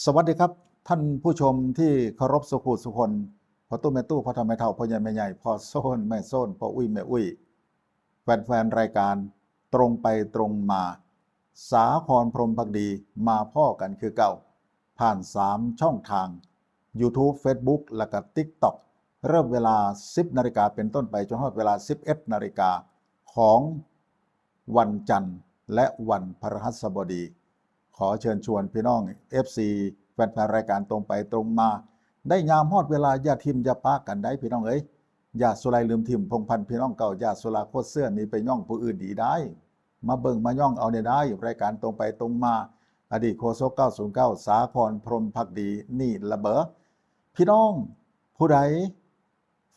สวัสดีครับ ท่านผู้ชมที่เคารพสุขุสุคน พ่อตู้แม่ตู้ พ่อเฒ่าแม่เฒ่า พ่อใหญ่แม่ใหญ่ พ่อโซนแม่โซน พ่ออุ้ยแม่อุ้ย แฟนๆ รายการตรงไปตรงมา สาครพรหมภักดี มาพ้อกันคือเก่า ผ่านสามช่องทาง YouTube Facebook แล้วก็ TikTok เริ่มเวลา สิบนาฬิกาเป็นต้นไป จนฮอดเวลา สิบเอ็ดนาฬิกา ของวันจันทร์และวันพฤหัสบดี ขอเชิญชวนพี่น้อง เอฟซี แฟนๆ รายการตรงไปตรงมา ได้ยามฮอดเวลา อย่าถิ่มอย่าปะกันได้พี่น้องเอ้ย อย่าสุไลลืมถิ่มพงษ์พันธุ์พี่น้องเก่า อย่าสุราโคตรเสื้อหนีไปย่องผู้อื่นดีได้ มาเบิ่งมาย่องเอาแน่ได้ รายการตรงไปตรงมา อดีตโฆษก เก้าศูนย์เก้า สาครพรหมภักดี นี่ละเบอ พี่น้องผู้ใด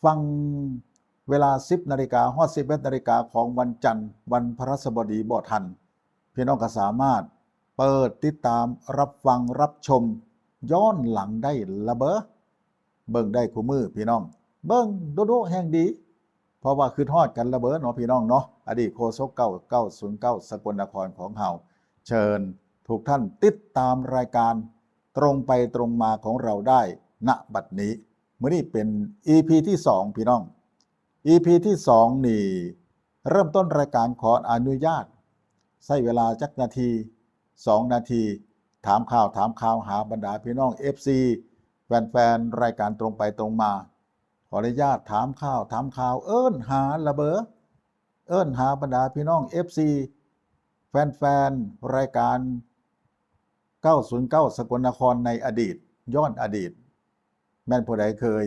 ฟังเวลา สิบนาฬิกา ฮอด สิบเอ็ดนาฬิกา ของวันจันทร์ วันพฤหัสบดีบ่ทัน พี่น้องก็สามารถเปิดติดตามรับฟังรับชมย้อนหลังได้ละเบอ เบิ่งได้คู่มื้อพี่น้อง เบิ่งโดๆ แฮงดี เพราะว่าคิดฮอดกันละเบอเนาะพี่น้องเนาะ อดีตโฆษกเก่า เก้าศูนย์เก้า สกลนครของเฮา เชิญทุกท่านติดตามรายการตรงไปตรงมาของเราได้ ณ บัดนี้ มื้อนี้เป็น อีพี ที่สอง พี่น้อง อีพี ที่สอง นี่ เริ่มต้นรายการขออนุญาต ใช้เวลาจักนาที สองนาที ถามข่าว ถามข่าวหาบรรดาพี่น้อง เอฟซี แฟนๆ รายการตรงไปตรงมา ขออนุญาตถามข่าว ถามข่าว เอิ้นหาละเบอ เอิ้นหาบรรดาพี่น้อง เอฟซี แฟนๆ รายการ เก้าศูนย์เก้า สกลนครในอดีต ย้อนอดีต แม่นผู้ใดเคย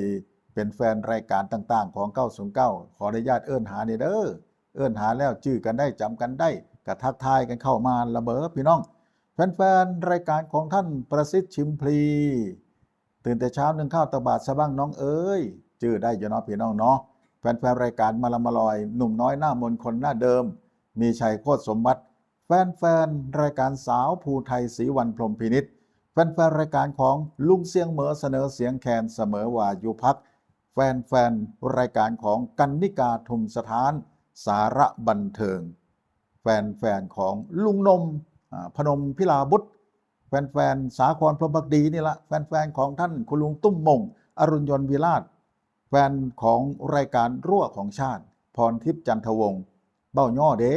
เป็นแฟนรายการต่างๆ ของ เก้าศูนย์เก้า ขออนุญาตเอิ้นหาแหน่เด้อ เอิ้นหาแล้วจื้อกันได้ จำกันได้ ก็ทักทายกันเข้ามาละเบอพี่น้อง แฟนๆ รายการของท่านประสิทธิ์ชิมพลี ตื่นแต่เช้านึ่งข้าวตักบาตรสะบั้งน้องเอ๋ย จื้อได้อยู่เนาะพี่น้องเนาะ แฟนๆ รายการมาละมาลอย หนุ่มน้อยหน้ามนต์คนหน้าเดิม มีชัยโคตรสมบัติ แฟนๆ รายการสาวภูไทยศรีวรรณพรหมพินิจ แฟนๆ รายการของลุงเสียงเหมอเสนอเสียงแคนเสมอวายุพัก แฟนๆ รายการของกันนิกาทุมสถาน สาระบันเทิง แฟนๆ ของลุงนม อ่า พนมพิลาบุตร แฟนๆ สาครพรหมภักดีนี่ละ แฟนๆ ของท่านคุณลุงตุ้มมง อรุณยนต์วิราช แฟนของรายการรั้วของชาติ พรทิพย์จันทวงศ์ เบ้าย่อเด้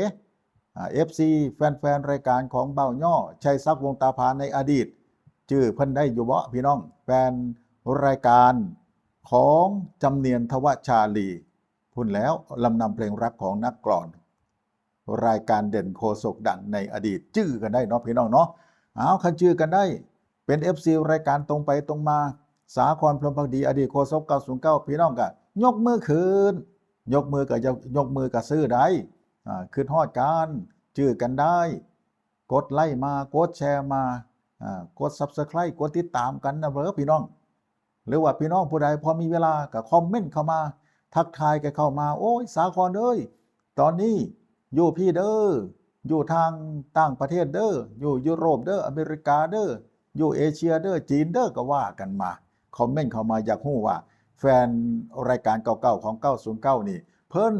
อ่า เอฟซี แฟนๆ รายการของเบ้าย่อ ชัยศักดิ์วงศ์ตาพาในอดีต จื้อเพิ่นได้อยู่บ่พี่น้อง แฟนรายการของจำเนียนทวชาลี พุ้นแล้ว ลำนำเพลงรักของนักกลอน รายการเด่นโฆษกดังในอดีต จื้อกันได้เนาะพี่น้องเนาะ เอา คันจื้อกันได้ เป็น เอฟซี รายการตรงไปตรงมา สาครพรหมภักดี อดีตโฆษก เก้าศูนย์เก้า พี่น้องก็ยกมือขึ้น ยกมือก็ยก ยกมือก็ซื่อได้ อ่า คิดฮอดกัน จื้อกันได้ กดไลก์มา กดแชร์มา อ่า กด Subscribe กดติดตามกันนะเด้อพี่น้อง หรือว่าพี่น้องผู้ใดพอมีเวลาก็คอมเมนต์เข้ามา ทักทายกันเข้ามา โอ้ย สาครเอ้ย ตอนนี้อยู่พี้เด้อ อยู่ทางต่างประเทศเด้อ อยู่ยุโรปเด้อ อเมริกาเด้อ อยู่เอเชียเด้อ จีนเด้อ ก็ว่ากันมา คอมเมนต์เข้ามา อยากรู้ว่าแฟนรายการเก่าๆ ของ เก้าศูนย์เก้า นี่ เพิ่น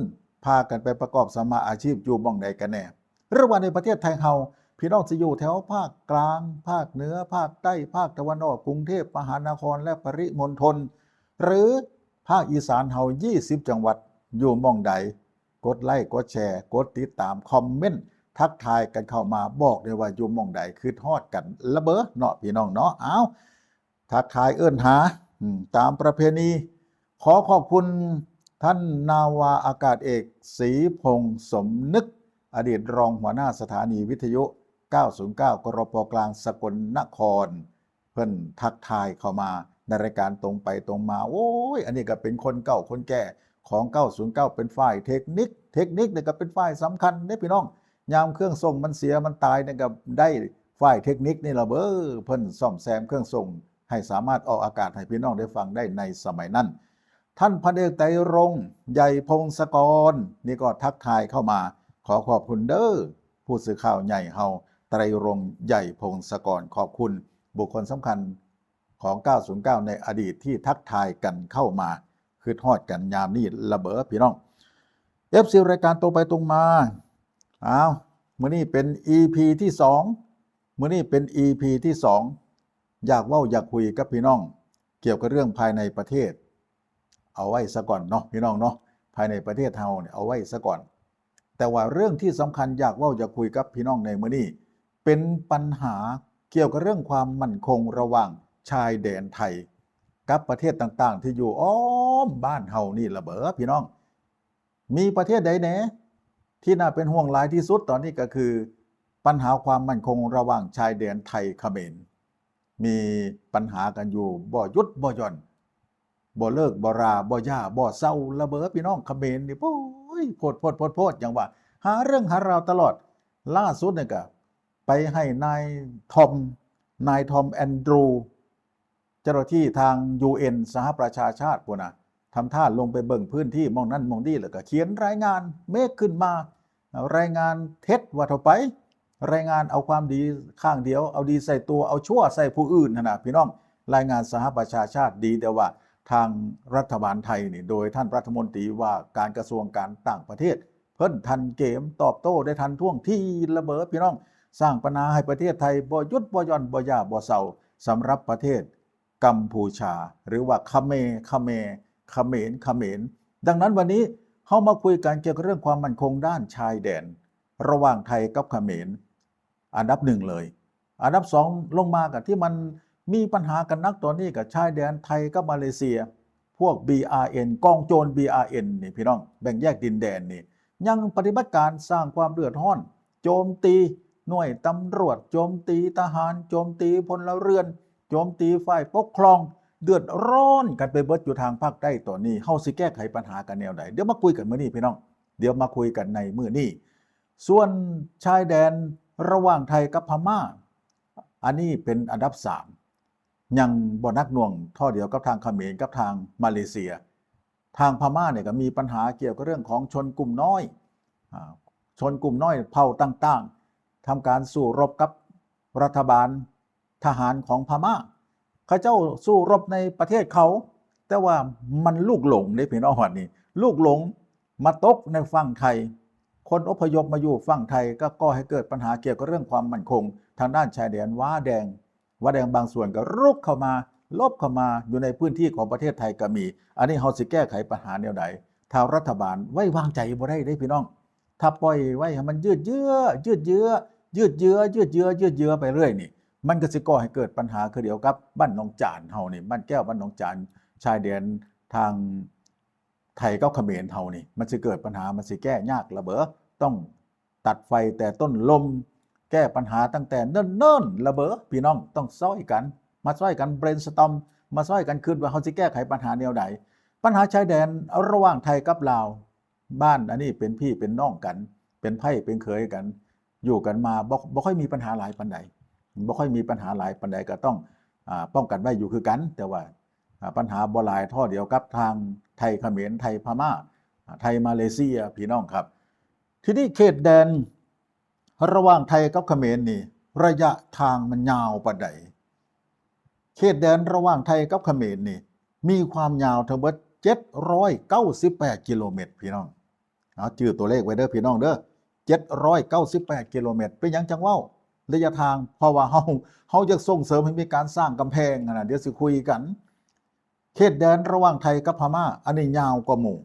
พากันไปประกอบสัมมาอาชีพอยู่หม่องใดกันแน่ หรือว่าในประเทศไทยเฮา พี่น้องสิอยู่แถวภาคกลาง ภาคเหนือ ภาคใต้ ภาคตะวันออก กรุงเทพมหานคร และปริมณฑล หรือภาคอีสานเฮา ยี่สิบจังหวัด อยู่หม่องใด กดไลก์ กดแชร์ กดติดตาม คอมเมนต์ ทักทายกันเข้ามา บอกได้ว่าอยู่หม่องใด คิดฮอดกันละเบอเนาะพี่น้องเนาะ อ้าว ทักทายเอิ้นหา อืม ตามประเพณี ขอขอบคุณท่านนาวาอากาศเอก ศรีพงษ์สมนึก อดีตรองหัวหน้าสถานีวิทยุ เก้าศูนย์เก้า กรป กลางสกลนคร เพิ่นทักทายเข้ามาในรายการตรงไปตรงมา โอ้ย อันนี้ก็เป็นคนเก่าคนแก่ของ เก้าศูนย์เก้า เป็นฝ่ายเทคนิค เทคนิคนี่ก็เป็นฝ่ายสำคัญเด้พี่น้อง ยามเครื่องส่งมันเสียมันตายนี่ก็ได้ฝ่ายเทคนิคนี่ล่ะเบ้อ เพิ่นซ่อมแซมเครื่องส่งให้สามารถออกอากาศให้พี่น้องได้ฟังได้ในสมัยนั้น ท่านพันเอกไตรรงค์ ใหญ่พงศกร นี่ก็ทักทายเข้ามา ขอขอบคุณเด้อ ผู้สื่อข่าวใหญ่เฮา ไตรรงค์ ใหญ่พงศกร ขอบคุณบุคคลสำคัญของ เก้าศูนย์เก้า ในอดีตที่ทักทายกันเข้ามา คิดฮอดกันยามนี้ละเบอพี่น้อง เอฟซี รายการตรงไปตรงมา อ้าว มื้อนี้เป็น อีพี ที่สอง มื้อนี้เป็น อีพี ที่สอง ຢາກເວົ້າຢາກຄຸຍກັບພີ່ນ້ອງກ່ຽວກັບເລື່ອງພາຍໃນປະເທດ ເອົາໄວ້ສາກ່ອນເນາະ ພີ່ນ້ອງເນາະ, ພາຍໃນປະເທດເຮົານີ້ເອົາໄວ້ສາກ່ອນ. ແຕ່ວ່າເລື່ອງທີ່ສຳຄັນຢາກເວົ້າຢາກຄຸຍກັບພີ່ນ້ອງໃນມື້ນີ້ ເປັນບັນຫາກ່ຽວກັບເລື່ອງຄວາມໝັ້ນຄົງລະຫວ່າງຊາຍແດນໄທກັບປະເທດຕ່າງໆທີ່ຢູ່ອ້ອມບ້ານເຮົານີ້ລະເບີ ພີ່ນ້ອງ. ມີປະເທດໃດແດ່ທີ່ໜ້າເປັນຫ່ວງຫຼາຍທີ່ສຸດຕອນນີ້ ກໍຄືບັນຫາຄວາມໝັ້ນຄົງລະຫວ່າງຊາຍແດນໄທຂະເໝນ. ມີບັນຫາກັນຢູ່ບໍ່ຢຸດບໍ່ຢ່ອນ ບໍ່ເລີກບໍ່ລາ ບໍ່ຢ່າບໍ່ເຊົາລະເບີ ພີ່ນ້ອງ. ຂະເໝນນີ້ ໂອ້ຍ ໂພດໆໆໆ ຫຍັງວ່າ ຫາເລື່ອງຫາລາວຕະຫຼອດ. ລ່າສຸດນີ້ກໍໄປໃຫ້ນາຍທອມ ນາຍທອມແອນດຣູ ເຈົ້າໜ້າທີ່ທາງ ຢູເອັນ ສະຫະປະຊາຊາດພຸ້ນນະ ທຳທ່ານລົງໄປເບິ່ງພື້ນທີ່ໝ່ອງນັ້ນໝ່ອງນີ້ ແລ້ວກໍຂຽນລາຍງານເມກຂຶ້ນມາ, ລາຍງານເທັດວ່າເທົ່າໄປ, ລາຍງານເອົາຄວາມດີຂ້າງດຽວ, ເອົາດີໃສ່ຕົວ ເອົາຊົ່ວໃສ່ຜູ້ອື່ນຫັ້ນນະ ພີ່ນ້ອງ. ລາຍງານສະຫະປະຊາຊາດ. ດີແຕ່ວ່າທາງລັດຖະບານໄທນີ້ ໂດຍທ່ານລັດຖະມົນຕີວ່າການກະຊວງການຕ່າງປະເທດ ເພິ່ນທັນເກມ ຕອບໂຕ້ໄດ້ທັນທ່ວງທີລະເບີ ພີ່ນ້ອງ. ສ້າງບັນຫາໃຫ້ປະເທດໄທບໍ່ຢຸດບໍ່ຢ່ອນ ບໍ່ຢ່າບໍ່ເຊົາ ສຳລັບປະເທດ ກຳພູຊາ ຫຼືວ່າຂະເມ ຂະເມ ຂະເໝນ ຂະເໝນ. ດັ່ງນັ້ນ ວັນນີ້ເຮົາມາຄຸຍກັນກ່ຽວກັບເລື່ອງຄວາມໝັ້ນຄົງດ້ານຊາຍແດນ ລະຫວ່າງໄທກັບຂະເໝນ ອັນດັບໜຶ່ງເລີຍ. ອັນດັບສອງລົງມາ ກໍທີ່ມັນມີບັນຫາກັນໜັກຕອນນີ້ ກໍຊາຍແດນໄທກັບມາເລເຊຍ. ພວກ ບີອາເອັນ ກອງໂຈນ ບີອາເອັນ ນີ້ ພີ່ນ້ອງ, ແບ່ງແຍກດິນແດນນີ້ ຍັງປະຕິບັດການສ້າງຄວາມເດືອດຮ້ອນ, ໂຈມຕີໜ່ວຍຕຳຫຼວດ, ໂຈມຕີທະຫານ, ໂຈມຕີພົນລະເຮືອນ, ໂຈມຕີຝ່າຍປົກຄອງ, ເດືອດຮ້ອນກັນໄປເບິດຢູ່ທາງພາກໃຕ້ຕອນນີ້. ເຮົາຊິແກ້ໄຂບັນຫາກັນແນວໃດ? ດຽວມາຄຸຍກັນມື້ນີ້ ພີ່ນ້ອງ, ດຽວມາຄຸຍກັນໃນມື້ນີ້. ສ່ວນຊາຍແດນລະຫວ່າງໄທກັບພະມ້າ ອັນນີ້ເປັນອັນດັບສາມ ຍັງບໍ່ໜັກໜ່ວງທໍ່ດຽວກັບທາງຂະເໝນກັບທາງມາເລເຊຍ. ທາງພະມ້ານີ້ກໍມີບັນຫາກ່ຽວກັບເລື່ອງຂອງຊົນກຸ່ມນ້ອຍ, ອາ, ຊົນກຸ່ມນ້ອຍເຜົ່າຕ່າງໆ ທຳການສູ້ລົບກັບລັດຖະບານທະຫານຂອງພະມ້າ. ເຂົາເຈົ້າສູ້ລົບໃນປະເທດເຂົາ, ແຕ່ວ່າມັນລູກຫຼົງເດ້ ພີ່ນ້ອງ, ບັດນີ້ລູກຫຼົງມາຕົກໃນຝັ່ງໄທ. ຄົນອົບພະຍົບມາຢູ່ຝັ່ງໄທ ກໍກໍ່ໃຫ້ເກີດບັນຫາກ່ຽວກັບເລື່ອງຄວາມໝັ້ນຄົງທາງດ້ານຊາຍແດນ. ວ້າແດງ ວ້າແດງບາງສ່ວນກໍລຸກເຂົ້າມາ, ຫຼົບເຂົ້າມາຢູ່ໃນພື້ນທີ່ຂອງປະເທດໄທກໍມີ. ອັນນີ້ເຮົາຊິແກ້ໄຂບັນຫາແນວໃດ? ຖ້າລັດຖະບານໄວ້ວາງໃຈບໍ່ໄດ້ເດ້ ພີ່ນ້ອງ. ຖ້າປ່ອຍໄວ້ໃຫ້ມັນຍືດເຍື້ອ ຍືດເຍື້ອ ຍືດເຍື້ອ ຍືດເຍື້ອ ຍືດເຍື້ອໄປເລື້ອຍນີ້ ມັນກໍຊິກໍ່ໃຫ້ເກີດບັນຫາຄືດຽວກັບບ້ານໜອງຈານເຮົານີ້, ບ້ານແກ້ວ ບ້ານໜອງຈານ, ຊາຍແດນທາງໄທກັບຂະເໝນເຮົານີ້ ມັນຊິເກີດບັນຫາ, ມັນຊິແກ້ຍາກລະເບີ. ຕ້ອງ ຕັດໄຟແຕ່ຕົ້ນລົມ, ແກ້ບັນຫາຕັ້ງແຕ່ເນີນໆລະເບີ. ພີ່ນ້ອງຕ້ອງຊ່ອຍກັນ, ມາຊ່ອຍກັນ brainstorm, ມາຊ່ອຍກັນຄິດວ່າເຮົາຊິແກ້ໄຂບັນຫາແນວໃດ. ບັນຫາຊາຍແດນລະຫວ່າງໄທກັບລາວ, ບ້ານອັນນີ້ເປັນພີ່ເປັນນ້ອງກັນ, ເປັນໃພ້ເປັນເຂີຍກັນ, ຢູ່ກັນມາບໍ່, ບໍ່ຄ່ອຍມີບັນຫາຫຼາຍປານໃດ, ບໍ່ຄ່ອຍມີບັນຫາຫຼາຍປານໃດ, ກໍຕ້ອງ, ອາ, ປ້ອງກັນໄວ້ຢູ່ຄືກັນ. ແຕ່ວ່າ, ອາ, ບັນຫາບໍ່ຫຼາຍທໍ່ດຽວກັບທາງໄທຂະເໝນ, ໄທພະມ້າ, ອາ, ໄທມາເລເຊຍ, ພີ່ນ້ອງຄັບ. ທີນີ້ເຂດແດນ ລະຫວ່າງໄທກັບຂະເໝນນີ້ ໄລຍະທາງມັນຍາວປານໃດ? ເຂດແດນລະຫວ່າງໄທກັບຂະເໝນນີ້ ມີຄວາມຍາວທັງເບິດເຈັດຮ້ອຍເກົ້າສິບແປດກິໂລແມັດ ພີ່ນ້ອງ. ເອົາຈື່ຕົວເລກໄວ້ເດີ ພີ່ນ້ອງເດີ, ເຈັດຮ້ອຍເກົ້າສິບແປດກິໂລແມັດ. ເປັນຫຍັງຈັ່ງເວົ້າໄລຍະທາງ? ເພາະວ່າເຮົາ, ເຮົາຢາກສົ່ງເສີມໃຫ້ມີການສ້າງກຳແພງຫັ້ນນະ, ດຽວຊິຄຸຍກັນ. ເຂດແດນລະຫວ່າງໄທກັບພະມ້າ ອັນນີ້ຍາວກວ່າໝູ່,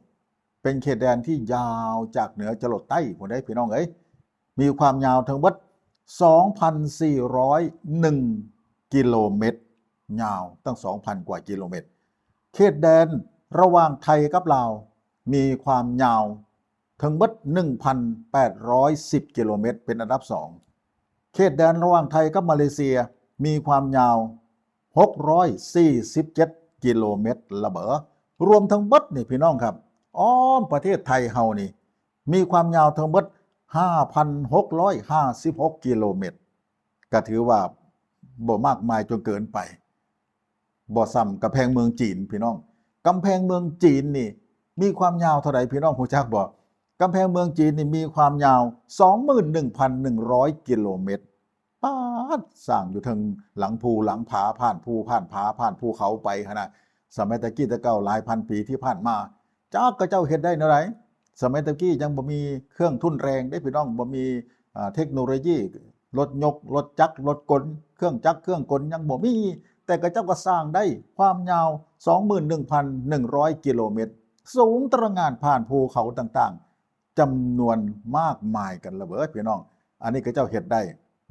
ເປັນເຂດແດນທີ່ຍາວຈາກເໜືອຈະລົດໃຕ້ພຸ້ນເດ້ ພີ່ນ້ອງເອີຍ. ມີຄວາມຍາວທັງເບິດສອງພັນສີ່ຮ້ອຍໜຶ່ງກິໂລແມັດ, ຍາວຕັ້ງສອງພັນກວ່າກິໂລແມັດ. ເຂດແດນລະຫວ່າງໄທກັບລາວ ມີຄວາມຍາວ ເຖິງເບິດໜຶ່ງພັນແປດຮ້ອຍສິບກິໂລແມັດ ເປັນອັນດັບສອງ. ເຂດແດນລະຫວ່າງໄທກັບມາເລເຊຍ ມີຄວາມຍາວຫົກຮ້ອຍສີ່ສິບເຈັດກິໂລແມັດລະເບີ. ລວມທັງເບິດນີ້ ພີ່ນ້ອງຄັບ, ອ້ອມປະເທດໄທເຮົານີ້ ມີຄວາມຍາວທັງເບິດຫ້າພັນຫົກຮ້ອຍຫ້າສິບຫົກກິໂລແມັດ, ກໍຖືວ່າບໍ່ມາກມາຍຈົນເກີນໄປ. ບໍ່ສ່ຳກຳແພງເມືອງຈີນ ພີ່ນ້ອງ. ກຳແພງເມືອງຈີນນີ້ມີຄວາມຍາວເທົ່າໃດ ພີ່ນ້ອງຮູ້ຈັກບໍ່? ກຳແພງເມືອງຈີນນີ້ມີຄວາມຍາວສອງໝື່ນໜຶ່ງພັນໜຶ່ງຮ້ອຍກິໂລແມັດ. ປາດ! ສ້າງຢູ່ເທິງຫຼັງພູຫຼັງຜາ, ຜ່ານພູຜ່ານຜາ, ຜ່ານພູເຂົາໄປຫັ້ນນະ. ສະໄໝແຕ່ກີ້ແຕ່ເກົ່າ, ຫຼາຍພັນປີທີ່ຜ່ານມາ, ຈັກເຂົາເຈົ້າເຮັດໄດ້ແນວໃດ? ສະໄໝແຕ່ກີ້ຍັງບໍ່ມີເຄື່ອງທຸນແຮງເດ້ ພີ່ນ້ອງ, ບໍ່ມີ, ອາ, ເທັກໂນໂລຢີ ລົດຍົກ, ລົດຈັກ, ລົດກົນ, ເຄື່ອງຈັກເຄື່ອງກົນຍັງບໍ່ມີ, ແຕ່ຂະເຈົ້າກໍສ້າງໄດ້ຄວາມຍາວ ສອງໝື່ນໜຶ່ງພັນໜຶ່ງຮ້ອຍ ກິໂລແມັດ, ສູງຕະຫຼະງານຜ່ານພູເຂົາຕ່າງໆ ຈຳນວນມາກມາຍກັນລະເບີດ ພີ່ນ້ອງ. ອັນນີ້ຂະເຈົ້າເຮັດໄດ້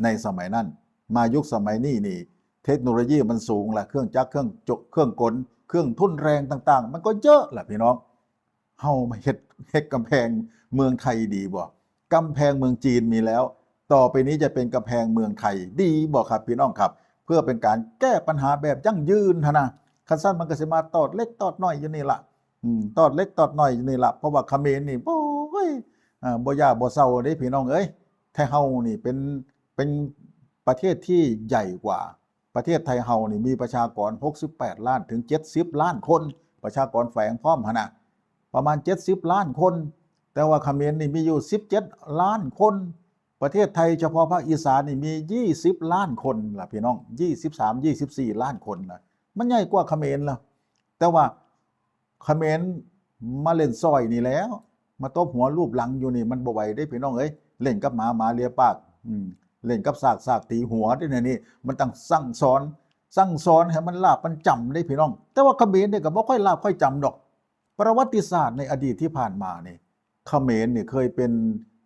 ໃນສະໄໝນັ້ນ. ມາຍຸກສະໄໝນີ້ນີ້ ເທັກໂນໂລຢີມັນສູງລະ, ເຄື່ອງຈັກເຄື່ອງຈົກ ເຄື່ອງກົນ ເຄື່ອງທຸນແຮງຕ່າງໆ ມັນກໍເຍອະລະ ພີ່ນ້ອງ. ເຮົາມາເຮັດ ເຮັດກຳແພງເມືອງໄທດີບໍ່? ກຳແພງເມືອງຈີນມີແລ້ວ, ຕໍ່ໄປນີ້ຈະເປັນກຳແພງເມືອງໄທ ດີບໍ່ຄັບ ພີ່ນ້ອງຄັບ? ເພື່ອເປັນການແກ້ບັນຫາແບບຢັ້ງຢືນຫັ້ນນະ. ຄັນຊັ້ນມັນກໍຊິມາຕອດເລັກຕອດນ້ອຍຢູ່ນີ້ລະ ອືມ ຕອດເລັກຕອດນ້ອຍຢູ່ນີ້ລະ, ເພາະວ່າຂະເໝນນີ້ ໂອ້ຍ ອ່າ ບໍ່ຢ່າບໍ່ເຊົາເດ້ ພີ່ນ້ອງເອີຍ. ໄທເຮົານີ້ເປັນ ເປັນປະເທດທີ່ໃຫຍ່ກວ່າ ປະເທດໄທເຮົານີ້ມີປະຊາກອນຫົກສິບແປດລ້ານ ເຖິງເຈັດສິບລ້ານຄົນ, ປະຊາກອນແຝງພ້ອມຫັ້ນນະ ປະມານເຈັດສິບລ້ານຄົນ, ແຕ່ວ່າຂະເໝນນີ້ມີຢູ່ສິບເຈັດລ້ານຄົນ. ປະເທດໄທສະເພາະພາກອີສານນີ້ມີຊາວສີ່ລ້ານຄົນລະ ພີ່ນ້ອງ, ຊາວສາມ ຊາວສີ່ລ້ານຄົນລະ, ມັນໃຫຍ່ກວ່າຂະເໝນລະ. ແຕ່ວ່າຂະເໝນມາຫຼິ້ນສ້ອຍນີ້ແຫຼະ ມາຕົບຫົວລູບຫຼັງຢູ່ນີ້ ມັນບໍ່ໄຫວເດ້ ພີ່ນ້ອງເອີຍ. ຫຼິ້ນກັບໝາ ໝາເລຍປາກ, ອືມ ຫຼິ້ນກັບຊາກ ຊາກຕີຫົວເດ້. ແນວນີ້ມັນຕ້ອງສັ່ງສອນ ສັ່ງສອນໃຫ້ມັນລາບມັນຈຳເດ້ ພີ່ນ້ອງ. ແຕ່ວ່າຂະເໝນນີ້ກໍບໍ່ຄ່ອຍລາບຄ່ອຍຈຳດອກ. ປະຫວັດຕິສາດໃນອະດີດທີ່ຜ່ານມານີ້ ຂະເໝນນີ້ເຄີຍເປັນ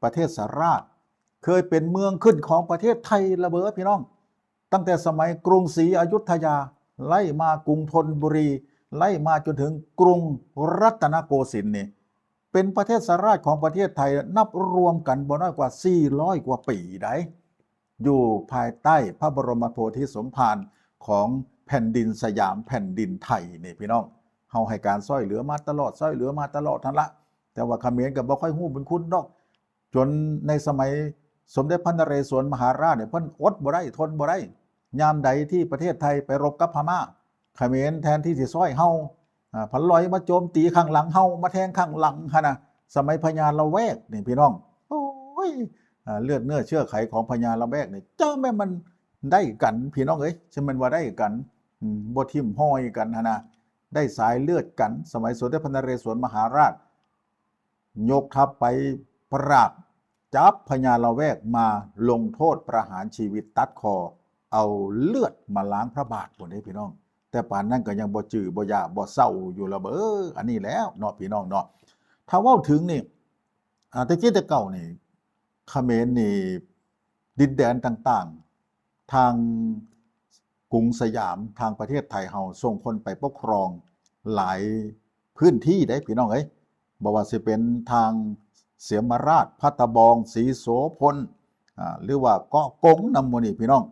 ປະເທດສະລາດ, ເຄີຍເປັນເມືອງຂຶ້ນຂອງປະເທດໄທລະເບີດ ພີ່ນ້ອງ. ຕັ້ງແຕ່ສະໄໝກຸງສີອະຍຸດທະຍາ ໄລ່ມາກຸງທົນບຸຣີ ໄລ່ມາຈົນເຖິງກຸງລັດຕະນະໂກສິນນີ້ ເປັນປະເທດສະລາດຂອງປະເທດໄທ ນັບລວມກັນບໍ່ນ້ອຍກວ່າສີ່ຮ້ອຍກວ່າປີໃດ໋ ຢູ່ພາຍໃຕ້ພະບໍລົມໂພທິສົມພານຂອງແຜ່ນດິນສະຫຍາມແຜ່ນດິນໄທນີ້ ພີ່ນ້ອງ. ເຮົາໃຫ້ການຊ່ອຍເຫຼືອມາຕະຫຼອດ ຊ່ອຍເຫຼືອມາຕະຫຼອດຫັ້ນລະ, ແຕ່ວ່າຂະເໝນກໍບໍ່ຄ່ອຍຮູ້ບຸນຄຸນດອກ. ຈົນໃນສະໄໝສົມເດັດພະນະເຣສວນມະຫາລາດນີ້ ເພິ່ນອົດບໍ່ໄດ້ ທົນບໍ່ໄດ້. ຍາມໃດທີ່ປະເທດໄທໄປລົບກັບພະມ້າ, ຂະເໝນແທນທີ່ຊິຊ່ອຍເຮົາ ອາ ພັນລອຍມາໂຈມຕີຂ້າງຫຼັງເຮົາ ມາແທງຂ້າງຫຼັງຫັ້ນນະ. ສະໄໝພະຍາລະແວກນີ້ ພີ່ນ້ອງ ໂອ້ຍ ອາ ເລືອດເນື້ອເຊື້ອໄຂຂອງພະຍາລະແວກນີ້ ເຈົ້າແມ່ນມັນໄດ້ກັນ ພີ່ນ້ອງເອີຍ, ຈັ່ງແມ່ນວ່າໄດ້ກັນ ອືມ ບໍ່ຖິ້ມຮອຍກັນຫັ້ນນະ, ໄດ້ສາຍເລືອດກັນ. ສະໄໝສົມເດັດພະນະເຣສວນມະຫາລາດ ຍົກທັບໄປປາບ ຈັບພະຍາລະແວກມາລົງໂທດປະຫານຊີວິດ ຕັດຄໍ ເອົາເລືອດມາລ້າງພະບາດພຸ້ນເດ້ ພີ່ນ້ອງ. ແຕ່ປານນັ້ນກໍຍັງບໍ່ຈື່ ບໍ່ຢາ ບໍ່ເຊົາຢູ່ລະເບີ. ອັນນີ້ແຫຼະເນາະ ພີ່ນ້ອງເນາະ. ຖ້າເວົ້າເຖິງນີ້ ອາ ແຕ່ກີ້ແຕ່ເກົ່ານີ້ ຂະເໝນນີ້ ດິນແດນຕ່າງໆ ທາງກຸງສະຫຍາມ ທາງປະເທດໄທເຮົາສົ່ງຄົນໄປປົກຄອງຫຼາຍພື້ນທີ່ເດ້ ພີ່ນ້ອງເອີຍ. ບໍ່ວ່າຊິເປັນທາງເສຍມະລາດ, ພັດຕະບອງ, ສີໂສພົນ ອາ ຫຼືວ່າເກາະກົງນຳໝູ່ນີ້ ພີ່ນ້ອງ.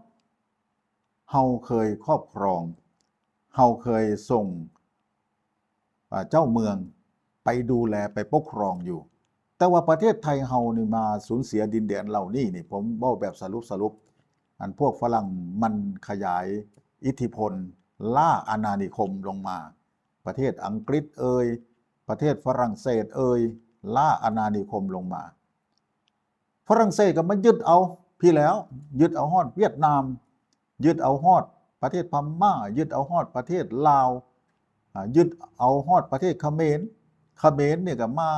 ເຮົາເຄີຍຄອບຄອງ, ເຮົາເຄີຍສົ່ງ ອາ ເຈົ້າເມືອງໄປດູແລ ໄປປົກຄອງຢູ່. ແຕ່ວ່າປະເທດໄທເຮົານີ້ມາສູນເສຍດິນແດນເຫຼົ່ານີ້ນີ້ ຜົມເວົ້າແບບສະຫຼຸບໆ ອັນພວກຝຣັ່ງມັນຂະຫຍາຍອິດທິພົນ ລ້າອານານິຄົມລົງມາ. ປະເທດອັງກິດເອີຍ, ປະເທດຝຣັ່ງເສດເອີຍ, ລ້າອານານິຄົມລົງມາ. ຝຣັ່ງເສດກໍມາຍຶດເອົາພີ້ແລ້ວ, ຍຶດເອົາຮອດຫວຽດນາມ, ຍຶດເອົາຮອດປະເທດພະມ້າ, ຍຶດເອົາຮອດປະເທດລາວ, ອາ ຍຶດເອົາຮອດປະເທດຂະເໝນ. ຂະເໝນນີ້ກໍມາ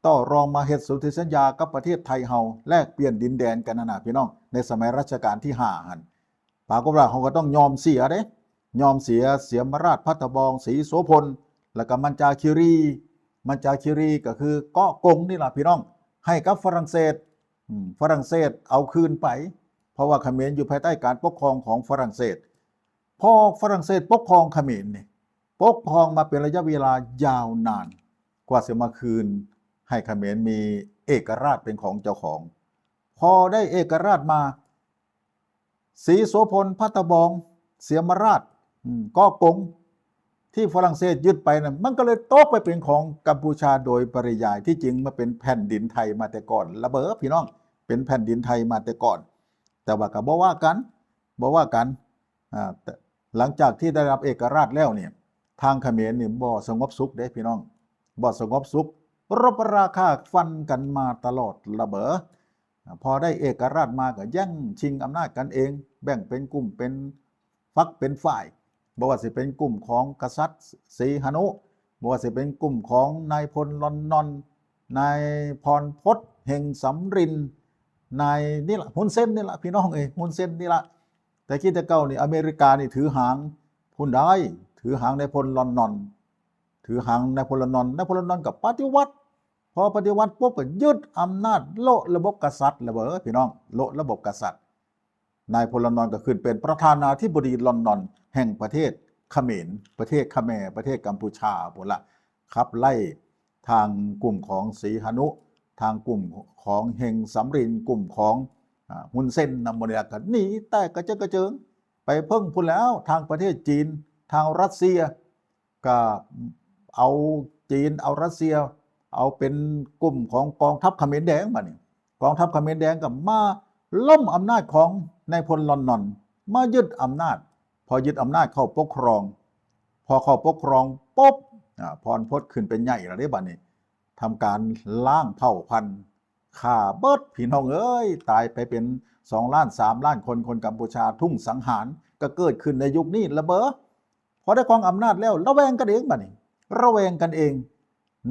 ຕໍ່ລອງ ມາເຮັດສົນທິສັນຍາກັບປະເທດໄທເຮົາ, ແລກປ່ຽນດິນແດນກັນຫັ້ນນະ ພີ່ນ້ອງ, ໃນສະໄໝລັດຊະການທີຫ້າຫັ້ນ. ປາກົດວ່າເຮົາກໍຕ້ອງຍອມເສຍເດ້, ຍອມເສຍເສຍມະລາດ, ພັດຕະບອງ, ສີໂສພົນ ແລ້ວກໍມັນຈາຄີຣີ. ມັນຈາຄີຣີກໍຄືເກາະກົງນີ້ລະ ພີ່ນ້ອງ, ໃຫ້ກັບຝຣັ່ງເສດ. ອືມ ຝຣັ່ງເສດເອົາຄືນໄປ, ເພາະວ່າຂະເໝນຢູ່ພາຍໃຕ້ການປົກຄອງຂອງຝຣັ່ງເສດ. ພໍຝຣັ່ງເສດປົກຄອງຂະເໝນນີ້ ປົກຄອງມາເປັນໄລຍະເວລາຍາວນານ ກວ່າຊິມາຄືນໃຫ້ຂະເໝນມີເອກະລາດເປັນຂອງເຈົ້າຂອງ. ພໍໄດ້ເອກະລາດມາ ສີໂສພົນ, ພັດຕະບອງ, ເສຍມະລາດ, ອືມ ເກາະກົງ ທີ່ຝຣັ່ງເສດຍຶດໄປນັ້ນ ມັນກໍເລີຍຕົກໄປເປັນຂອງກຳປູຊາໂດຍປະລິຍາຍ. ທີ່ຈິງມັນເປັນແຜ່ນດິນໄທມາແຕ່ກ່ອນລະເບີ ພີ່ນ້ອງ, ເປັນແຜ່ນດິນໄທມາແຕ່ກ່ອນ. ແຕ່ວ່າກໍບໍ່ວ່າກັນ ບໍ່ວ່າກັນ ອາ ແຕ່ຫຼັງຈາກທີ່ໄດ້ຮັບເອກະລາດແລ້ວນີ້ ທາງຂະເໝນນີ້ບໍ່ສະຫງົບສຸກເດ້ ພີ່ນ້ອງ, ບໍ່ສະຫງົບສຸກ, ລົບລາຄາຟັນກັນມາຕະຫຼອດລະເບີ. ອາ ພໍໄດ້ເອກະລາດມາກໍແຍ່ງຊິງອຳນາດກັນເອງ, ແບ່ງເປັນກຸ່ມເປັນຝັກເປັນຝ່າຍ, ບໍ່ວ່າຊິເປັນກຸ່ມຂອງກະສັດສີຫະນຸ, ບໍ່ວ່າຊິເປັນກຸ່ມຂອງນາຍພົນລອນນອນ, ນາຍພອນພົດ ເຮັງສຳລິນ, ນາຍນີ້ລະ ຮຸນເຊັນນີ້ລະ ພີ່ນ້ອງເອີຍ ຮຸນເຊັນນີ້ລະ. ແຕ່ກີ້ແຕ່ເກົ່ານີ້ ອາເມລິການີ້ຖືຫາງພຸ້ນໄດ໋ ຖືຫາງນາຍພົນລອນນອນ ຖືຫາງນາຍພົນລອນນອນ ນາຍພົນລອນນອນກໍປະຕິວັດ ພໍປະຕິວັດປຸບກໍຍຶດອຳນາດ ໂລະລະບົບກະສັດລະເບີ ພີ່ນ້ອງ ໂລະລະບົບກະສັດ. ນາຍພົນລອນນອນກໍຂຶ້ນເປັນປະທານາທິບໍດີລອນນອນແຫ່ງປະເທດຂະເໝນ ປະເທດຂະແມ ປະເທດກຳປູຊາພຸ້ນລະ. ຂັບໄລ່ທາງກຸ່ມຂອງສີຫະນຸ ທາງກຸ່ມຂອງເຮງສຳລິນ ກຸ່ມຂອງ ອາ ຮຸນເຊັນນຳໝູ່ນີ້ລະ ກໍໜີແຕກກະເຈິດກະເຈິງໄປເພິ່ງພຸ້ນແລ້ວ ທາງປະເທດຈີນ ທາງຣັດເຊຍ ກໍເອົາຈີນ ເອົາຣັດເຊຍ ເອົາເປັນກຸ່ມຂອງກອງທັບຂະເໝນແດງ. ບາດນີ້ກອງທັບຂະເໝນແດງກໍມາລົ້ມອຳນາດຂອງນາຍພົນລອນນອນ ມາຍຶດອຳນາດ. ພໍຍຶດອຳນາດເຂົ້າປົກຄອງ ພໍເຂົ້າປົກຄອງປຸບ ອາ ພອນພົດຂຶ້ນເປັນໃຫຍ່ແລ້ວເດ້ ບາດນີ້ ທຳການລ້າງເຜົ່າພັນ ຂ້າເບິດ ພີ່ນ້ອງເອີຍ ຕາຍໄປເປັນສອງລ້ານ ສາມລ້ານຄົນ ຄົນກຳປູຊາ ທຸ່ງສັງຫານ ກໍເກີດຂຶ້ນໃນຍຸກນີ້ລະເບີ. ພໍໄດ້ຄອງອຳນາດແລ້ວ ລະແວງກັນເອງ ບາດນີ້ ລະແວງກັນເອງ.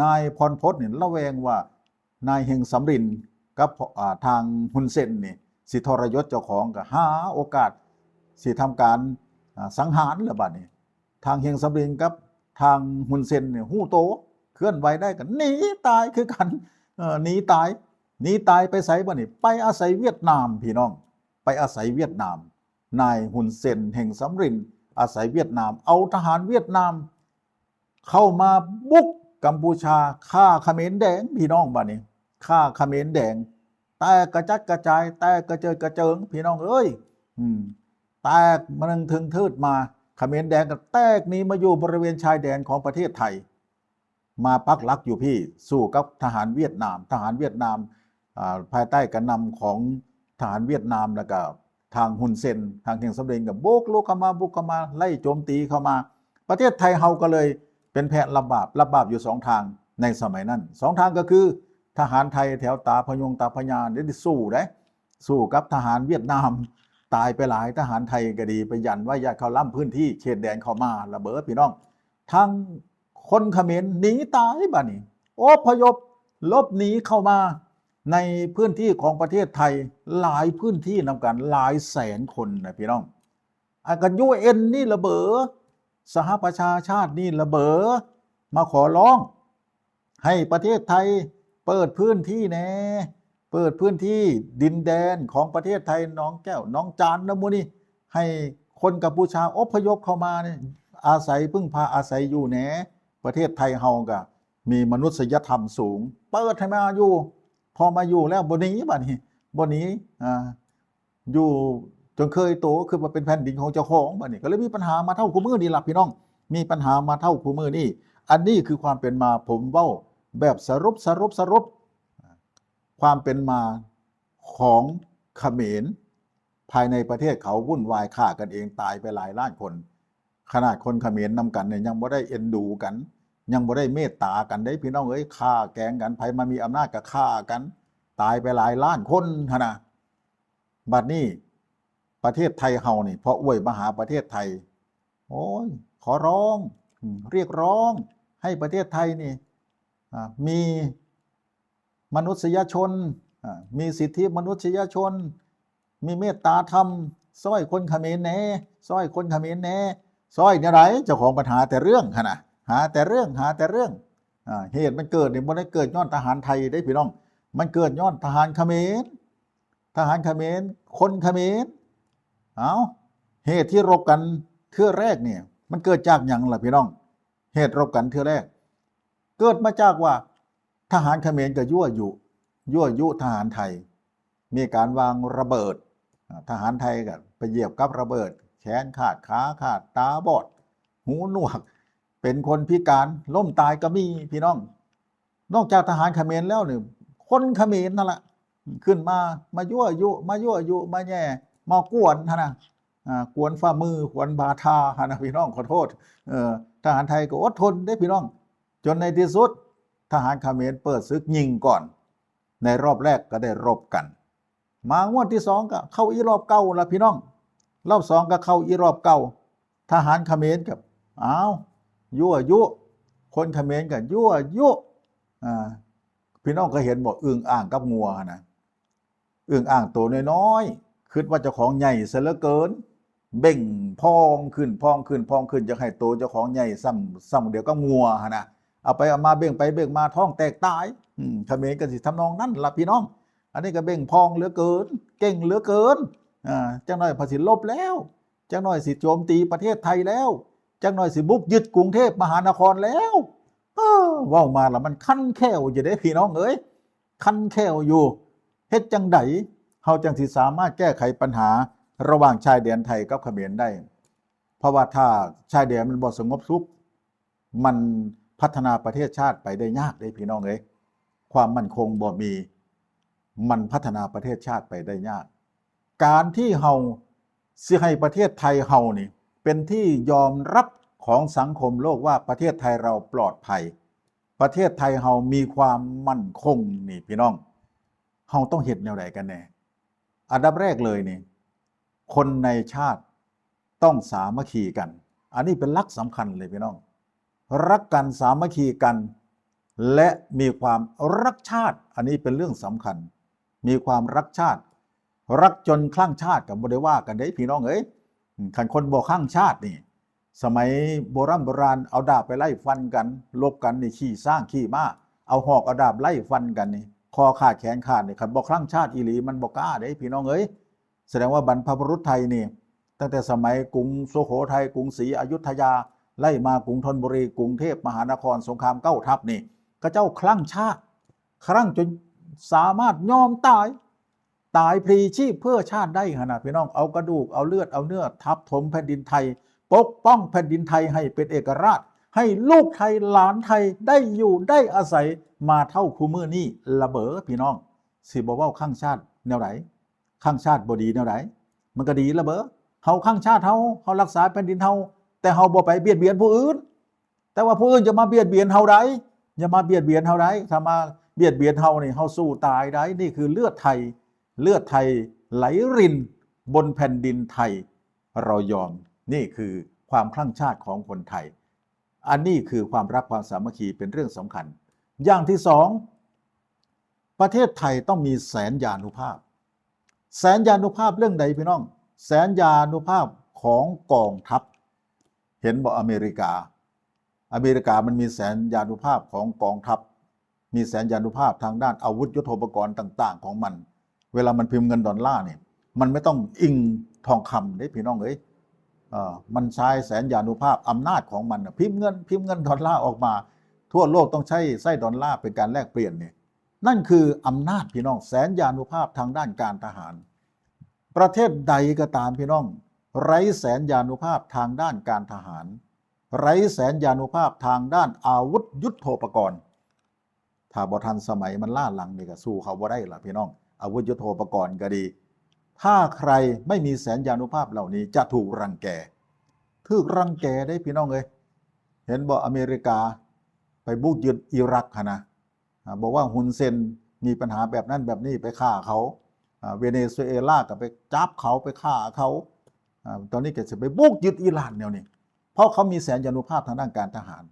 ນາຍພອນພົດນີ້ລະແວງວ່າ ນາຍເຮງສຳລິນກັບ ອາ ທາງຮຸນເຊັນນີ້ ຊິທໍລະຍົດເຈົ້າຂອງ ກໍຫາໂອກາດຊິທຳການ ອາ ສັງຫານແລ້ວ ບາດນີ້ ທາງເຮງສຳລິນກັບທາງຮຸນເຊັນນີ້ຮູ້ໂຕ ເຄື່ອນໄຫວໄດ້ກໍໜີຕາຍຄືກັນ ເອີ ໜີຕາຍ. ໜີຕາຍໄປໃສບາດນີ້? ໄປອາໄສຫວຽດນາມ ພີ່ນ້ອງ ໄປອາໄສຫວຽດນາມ. ນາຍຮຸນເຊັນ ເຮງສຳລິນ ອາໄສຫວຽດນາມ ເອົາທະຫານຫວຽດນາມເຂົ້າມາບຸກກຳປູຊາ ຂ້າຂະເໝນແດງ ພີ່ນ້ອງ ບາດນີ້ ຂ້າຂະເໝນແດງ ແຕກກະຈັດກະຈາຍ ແຕກກະເຈິດກະເຈິງ ພີ່ນ້ອງເອີຍ ອືມ ແຕກມາໜຶ່ງເຖິງທືດມາ ຂະເໝນແດງກໍແຕກໜີມາຢູ່ບໍລິເວນຊາຍແດນຂອງປະເທດໄທ ມາປັກຫຼັກຢູ່ພີ້ ສູ້ກັບທະຫານຫວຽດນາມ. ທະຫານຫວຽດນາມ ອາ ພາຍໃຕ້ການນຳຂອງທະຫານຫວຽດນາມ ແລ້ວກໍທາງຮຸນເຊັນ ທາງເຮງສຳລິນກໍບຸກລຸກເຂົ້າມາ ບຸກເຂົ້າມາ ໄລ່ໂຈມຕີເຂົ້າມາ. ປະເທດໄທເຮົາກໍເລີຍເປັນແພະລັບບາບ ລັບບາບຢູ່ສອງທາງໃນສະໄໝນັ້ນ. ສອງທາງກໍຄື ທະຫານໄທແຖວຕາພະຍົງຕາພະຍາໄດ້ສູ້ເດ້ ສູ້ກັບທະຫານຫວຽດນາມ ຕາຍໄປຫຼາຍ. ທະຫານໄທກໍດີ ໄປຢັນໄວ້ຢ້ານເຂົາລ້ຳພື້ນທີ່ເຂດແດນເຂົ້າມາລະເບີ ພີ່ນ້ອງ. ທາງຄົນຂະເໝນໜີຕາຍ ບາດນີ້ອົບພະຍົບຫຼົບໜີເຂົ້າມາໃນພື້ນທີ່ຂອງປະເທດໄທ ຫຼາຍພື້ນທີ່ນຳກັນ ຫຼາຍແສນຄົນນະ ພີ່ນ້ອງ. ອາ ກັນ ຢູເອັນ ນີ້ລະເບີ ສະຫະປະຊາຊາດນີ້ລະເບີ ມາຂໍຮ້ອງໃຫ້ປະເທດໄທເປີດພື້ນທີ່ແດ່ ເປີດພື້ນທີ່ດິນແດນຂອງປະເທດໄທ ໜອງແກ້ວ ໜອງຈານ ນຳໝູ່ນີ້ ໃຫ້ຄົນກຳປູຊາອົບພະຍົບເຂົ້າມານີ້ ອາໄສ ເພິ່ງພາອາໄສຢູ່ແດ່. ປະເທດໄທເຮົາກໍມີມະນຸດສະຍະທຳສູງ ເປີດໃຫ້ມາຢູ່. ພໍມາຢູ່ແລ້ວບໍ່ໜີ ບາດນີ້ບໍ່ໜີ ອາ ຢູ່ຈົນເຄີຍໂຕ ຄິດວ່າເປັນແຜ່ນດິນຂອງເຈົ້າຂອງ. ບາດນີ້ກໍເລີຍມີບັນຫາມາເທົ່າຄູ່ມື້ນີ້ລະ ພີ່ນ້ອງ ມີບັນຫາມາເທົ່າຄູ່ມື້ນີ້. ອັນນີ້ຄືຄວາມເປັນມາ ຜົມເວົ້າແບບສະຫຼຸບ ສະຫຼຸບ ສະຫຼຸບ ຄວາມເປັນມາຂອງຂະເໝນ ພາຍໃນປະເທດເຂົາວຸ້ນວາຍ ຂ້າກັນເອງ ຕາຍໄປຫຼາຍລ້ານຄົນ. ຂະໜາດຄົນຂະເໝນນຳກັນນີ້ຍັງບໍ່ໄດ້ເອັນດູກັນ ຍັງບໍ່ໄດ້ເມດຕາກັນເດ້ ພີ່ນ້ອງເອີຍ ຂ້າແກງກັນ ໃຜມາມີອຳນາດກໍຂ້າກັນ ຕາຍໄປຫຼາຍລ້ານຄົນຫັ້ນນະ. ບັດນີ້ປະເທດໄທເຮົານີ້ ພໍອວຍມາຫາປະເທດໄທ ໂອ້ຍ ຂໍຮ້ອງ ອາ ຮຽກຮ້ອງໃຫ້ປະເທດໄທນີ້ ອາ ມີມະນຸດສະຍະຊົນ ອາ ມີສິດທິມະນຸດສະຍະຊົນ ມີເມດຕາທຳ ຊ່ອຍຄົນຂະເໝນແດ່ ຊ່ອຍຄົນຂະເໝນແດ່. ຊ່ອຍແນວໃດ? ເຈົ້າຂອງບັນຫາແຕ່ເລື່ອງຫັ້ນນະ ຫາແຕ່ເລື່ອງ ຫາແຕ່ເລື່ອງ. ອາ ເຫດມັນເກີດນີ້ບໍ່ໄດ້ເກີດຍ້ອນທະຫານໄທເດ້ ພີ່ນ້ອງ ມັນເກີດຍ້ອນທະຫານຂະເໝນ ທະຫານຂະເໝນ ຄົນຂະເໝນ. ເອົ້າ ເຫດທີ່ລົບກັນເທື່ອແລກນີ້ ມັນເກີດຈາກຫຍັງລະ ພີ່ນ້ອງ? ເຫດລົບກັນເທື່ອແລກ ເກີດມາຈາກວ່າ ທະຫານຂະເໝນກໍຍົວະຍຸ ຍົວະຍຸທະຫານໄທ ມີການວາງລະເບີດ ອາ ທະຫານໄທກໍໄປຢຽບກັບລະເບີດ ແຂນຂາດ ຂາຂາດ ຕາບອດ ຫູໜວກ ເປັນຄົນພິການ ລົ້ມຕາຍກໍມີ ພີ່ນ້ອງ. ນອກຈາກທະຫານຂະເໝນແລ້ວນີ້ ຄົນຂະເໝນນັ້ນລະ ຂຶ້ນມາ ມາຍົວະຍຸ ມາຍົວະຍຸ ມາແຍ່ ມາກວນຫັ້ນນະ ອາ ກວນຝ່າມື ກວນບາທາຫັ້ນນະ ພີ່ນ້ອງ ຂໍໂທດ. ເອີ ທະຫານໄທກໍອົດທົນເດ້ ພີ່ນ້ອງ. ຈົນໃນທີ່ສຸດ ທະຫານຂະເໝນເປີດສຶກຍິງກ່ອນ ໃນລອບແລກກໍໄດ້ລົບກັນ ມາງວດທີສອງກໍເຂົ້າອີກລອບເກົ່າລະ ພີ່ນ້ອງ ລອບສອງກໍເຂົ້າອີກລອບເກົ່າ. ທະຫານຂະເໝນກໍ ອ້າວ ຍົວະຍຸ ຄົນຂະເໝນກໍຍົວະຍຸ ອາ ພີ່ນ້ອງເຄີຍເຫັນບໍ່ ອຶ່ງອ່າງກັບງົວຫັ້ນນະ? ອຶ່ງອ່າງໂຕນ້ອຍໆ ຄິດວ່າເຈົ້າຂອງໃຫຍ່ຊະເຫຼືອເກີນ ເບັ່ງພອງຂຶ້ນ ພອງຂຶ້ນ ພອງຂຶ້ນ ຢາກໃຫ້ໂຕເຈົ້າຂອງໃຫຍ່ສ່ຳ ສ່ຳດຽວກັບງົວຫັ້ນນະ ເອົາໄປເອົາມາ ເບັ່ງໄປເບັ່ງມາ ທ້ອງແຕກຕາຍ. ອືມ ຂະເໝນກໍຊິທຳນອງນັ້ນລະພີ່ນ້ອງ. ອັນນີ້ກໍເບັ່ງພອງເຫຼືອເກີນ ເກັ່ງເຫຼືອເກີນ. ອາ ຈັກໜ້ອຍພະຊິລົບແລ້ວ ຈັກໜ້ອຍຊິໂຈມຕີປະເທດໄທແລ້ວ ຈັກໜ້ອຍຊິບຸກຍຶດກຸງເທບມະຫານະຄອນແລ້ວ. ເອີ ເວົ້າມາລະມັນຄັນແຂ້ວຢູ່ເດ້ພີ່ນ້ອງເອີຍ ຄັນແຂ້ວຢູ່. ເຮັດຈັ່ງໃດເຮົາຈັ່ງຊິສາມາດແກ້ໄຂບັນຫາລະຫວ່າງຊາຍແດນໄທກັບຂະເໝນໄດ້? ເພາະວ່າຖ້າຊາຍແດນມັນບໍ່ສະຫງົບສຸກ ມັນພັດທະນາປະເທດຊາດໄປໄດ້ຍາກເດ້ພີ່ນ້ອງເອີຍ. ຄວາມໝັ້ນຄົງບໍ່ມີ ມັນພັດທະນາປະເທດຊາດໄປໄດ້ຍາກ. ການທີ່ເຮົາຊິໃຫ້ປະເທດໄທເຮົານີ້ເປັນທີ່ຍອມຮັບຂອງສັງຄົມໂລກວ່າປະເທດໄທເຮົາປອດໄພ ປະເທດໄທເຮົາມີຄວາມໝັ້ນຄົງນີ້ ພີ່ນ້ອງ ເຮົາຕ້ອງເຮັດແນວໃດກັນແດ່? ອັນດັບແລກເລີຍນີ້ ຄົນໃນຊາດຕ້ອງສາມັກຄີກັນ. ອັນນີ້ເປັນຫຼັກສຳຄັນເລີຍພີ່ນ້ອງ. ຮັກກັນ ສາມັກຄີກັນ ແລະ ມີຄວາມຮັກຊາດ ອັນນີ້ເປັນເລື່ອງສຳຄັນ. ມີຄວາມຮັກຊາດ ຮັກຈົນຄັ້ງຊາດກໍບໍ່ໄດ້ວ່າກັນເດ້ພີ່ນ້ອງເອີຍ. ຄັນຄົນບໍ່ຄັ້ງຊາດນີ້ ສະໄໝໂບຣານໂບຣານ ເອົາດາບໄປໄລ່ຟັນກັນ ລົບກັນນີ້ ຂີ່ຊ້າງຂີ່ມ້າ ເອົາຫອກເອົາດາບໄລ່ຟັນກັນນີ້ ຄໍຂາດແຂນຂາດນີ້ ຄັນບໍ່ຄັ້ງຊາດອີ່ຫຼີ ມັນບໍ່ກ້າເດ້ພີ່ນ້ອງເອີຍ. ສະແດງວ່າບັນພະບຸລຸດໄທນີ້ ຕັ້ງແຕ່ສະໄໝກຸງສຸໂຂໄທ ກຸງສີອະຍຸດທະຍາ ໄລ່ມາກຸງທນບຸຣີ ກຸງເທບມະຫານະຄອນ ສົງຄາມເກົ້າທັບນີ້ ເຂົາເຈົ້າຄັ້ງຊາດ ຄັ້ງຈົນສາມາດຍອມຕາຍ ຕາຍພລີຊີບເພື່ອຊາດໄດ້ຫັ້ນນະພີ່ນ້ອງ. ເອົາກະດູກ ເອົາເລືອດ ເອົາເນື້ອ ທັບຖົມແຜ່ນດິນໄທ ປົກປ້ອງແຜ່ນດິນໄທໃຫ້ເປັນເອກະລາດ ໃຫ້ລູກໄທຫຼານໄທໄດ້ຢູ່ໄດ້ອາໄສມາເທົ່າຄູ່ມື້ນີ້ລະເບີພີ່ນ້ອງ. ຊິບໍ່ເວົ້າຄັ້ງຊາດແນວໃດ? ຄັ້ງຊາດບໍ່ດີແນວໃດ? ມັນກໍດີລະເບີ. ເຮົາຄັ້ງຊາດເຮົາ ເຮົາຮັກສາແຜ່ນດິນເຮົາ ແຕ່ເຮົາບໍ່ໄປບຽດບຽນຜູ້ອື່ນ. ແຕ່ວ່າຜູ້ອື່ນຈະມາບຽດບຽນເຮົາໃດ ຢ່າມາບຽດບຽນເຮົາໃດ. ຖ້າມາບຽດບຽນເຮົານີ້ ເຮົາສູ້ຕາຍໃດ. ນີ້ຄືເລືອດໄທ ເລືອດໄທໄຫຼລິນບົນແຜ່ນດິນໄທ ເຮົາຍອມ. ນີ້ຄືຄວາມຄັ້ງຊາດຂອງຄົນໄທ. ອັນນີ້ຄືຄວາມຮັກຄວາມສາມັກຄີເປັນເລື່ອງສຳຄັນ. ຢ່າງທີສອງ ປະເທດໄທຕ້ອງມີແສນຢານຸພາບ. ແສນຢານຸພາບເລື່ອງໃດພີ່ນ້ອງ? ແສນຢານຸພາບຂອງກອງທັບ. ເຫັນບໍ່ ອາເມລິກາ ອາເມລິກາມັນມີແສນຢານຸພາບຂອງກອງທັບ ມີແສນຢານຸພາບທາງດ້ານອາວຸດຍຸດໂທປະກອນຕ່າງໆຂອງມັນ. ເວລາມັນພິມເງິນດອນລານີ້ ມັນບໍ່ຕ້ອງອີງທອງຄຳເດ້ພີ່ນ້ອງເອີຍ. ເອີ ມັນໃຊ້ແສນຢານຸພາບອຳນາດຂອງມັນນະ ພິມເງິນ ພິມເງິນດອນລາອອກມາ ທົ່ວໂລກຕ້ອງໃຊ້ ໃຊ້ດອນລາເປັນການແລກປ່ຽນນີ້. ນັ້ນຄືອຳນາດພີ່ນ້ອງ ແສນຢານຸພາບທາງດ້ານການທະຫານ. ປະເທດໃດກໍຕາມພີ່ນ້ອງ ໄຮ້ແສນຢານຸພາບທາງດ້ານການທະຫານ ໄຮ້ແສນຢານຸພາບທາງດ້ານອາວຸດຍຸດໂທປະກອນ ຖ້າບໍ່ທັນສະໄໝ ມັນລ້າຫຼັງນີ້ ກໍສູ້ເຂົາບໍ່ໄດ້ລະພີ່ນ້ອງ. ອາວຸດຍຸດໂທປະກອນກໍດີ ຖ້າໃຄໄມ່ມີແສນຢານຸພາບເຫຼົ່ານີ້ ຈະຖືກລັງແກ ຖືກລັງແກເດ້ພີ່ນ້ອງເອີຍ. ເຫັນບໍ່ ອາເມລິກາໄປບຸກຍຶດອີຣັກຫັ້ນນະ ອາ ບອກວ່າຮຸນເຊັນມີບັນຫາແບບນັ້ນແບບນີ້ ໄປຂ້າເຂົາ. ອາ ເວເນຊູເອລາກໍໄປຈັບເຂົາ ໄປຂ້າເຂົາ. ອາ ຕອນນີ້ກໍຊິໄປບຸກຍຶດອີຣານແນວນີ້ ເພາະເຂົາມີແສນຢານຸພາບທາງດ້ານການທະຫານ.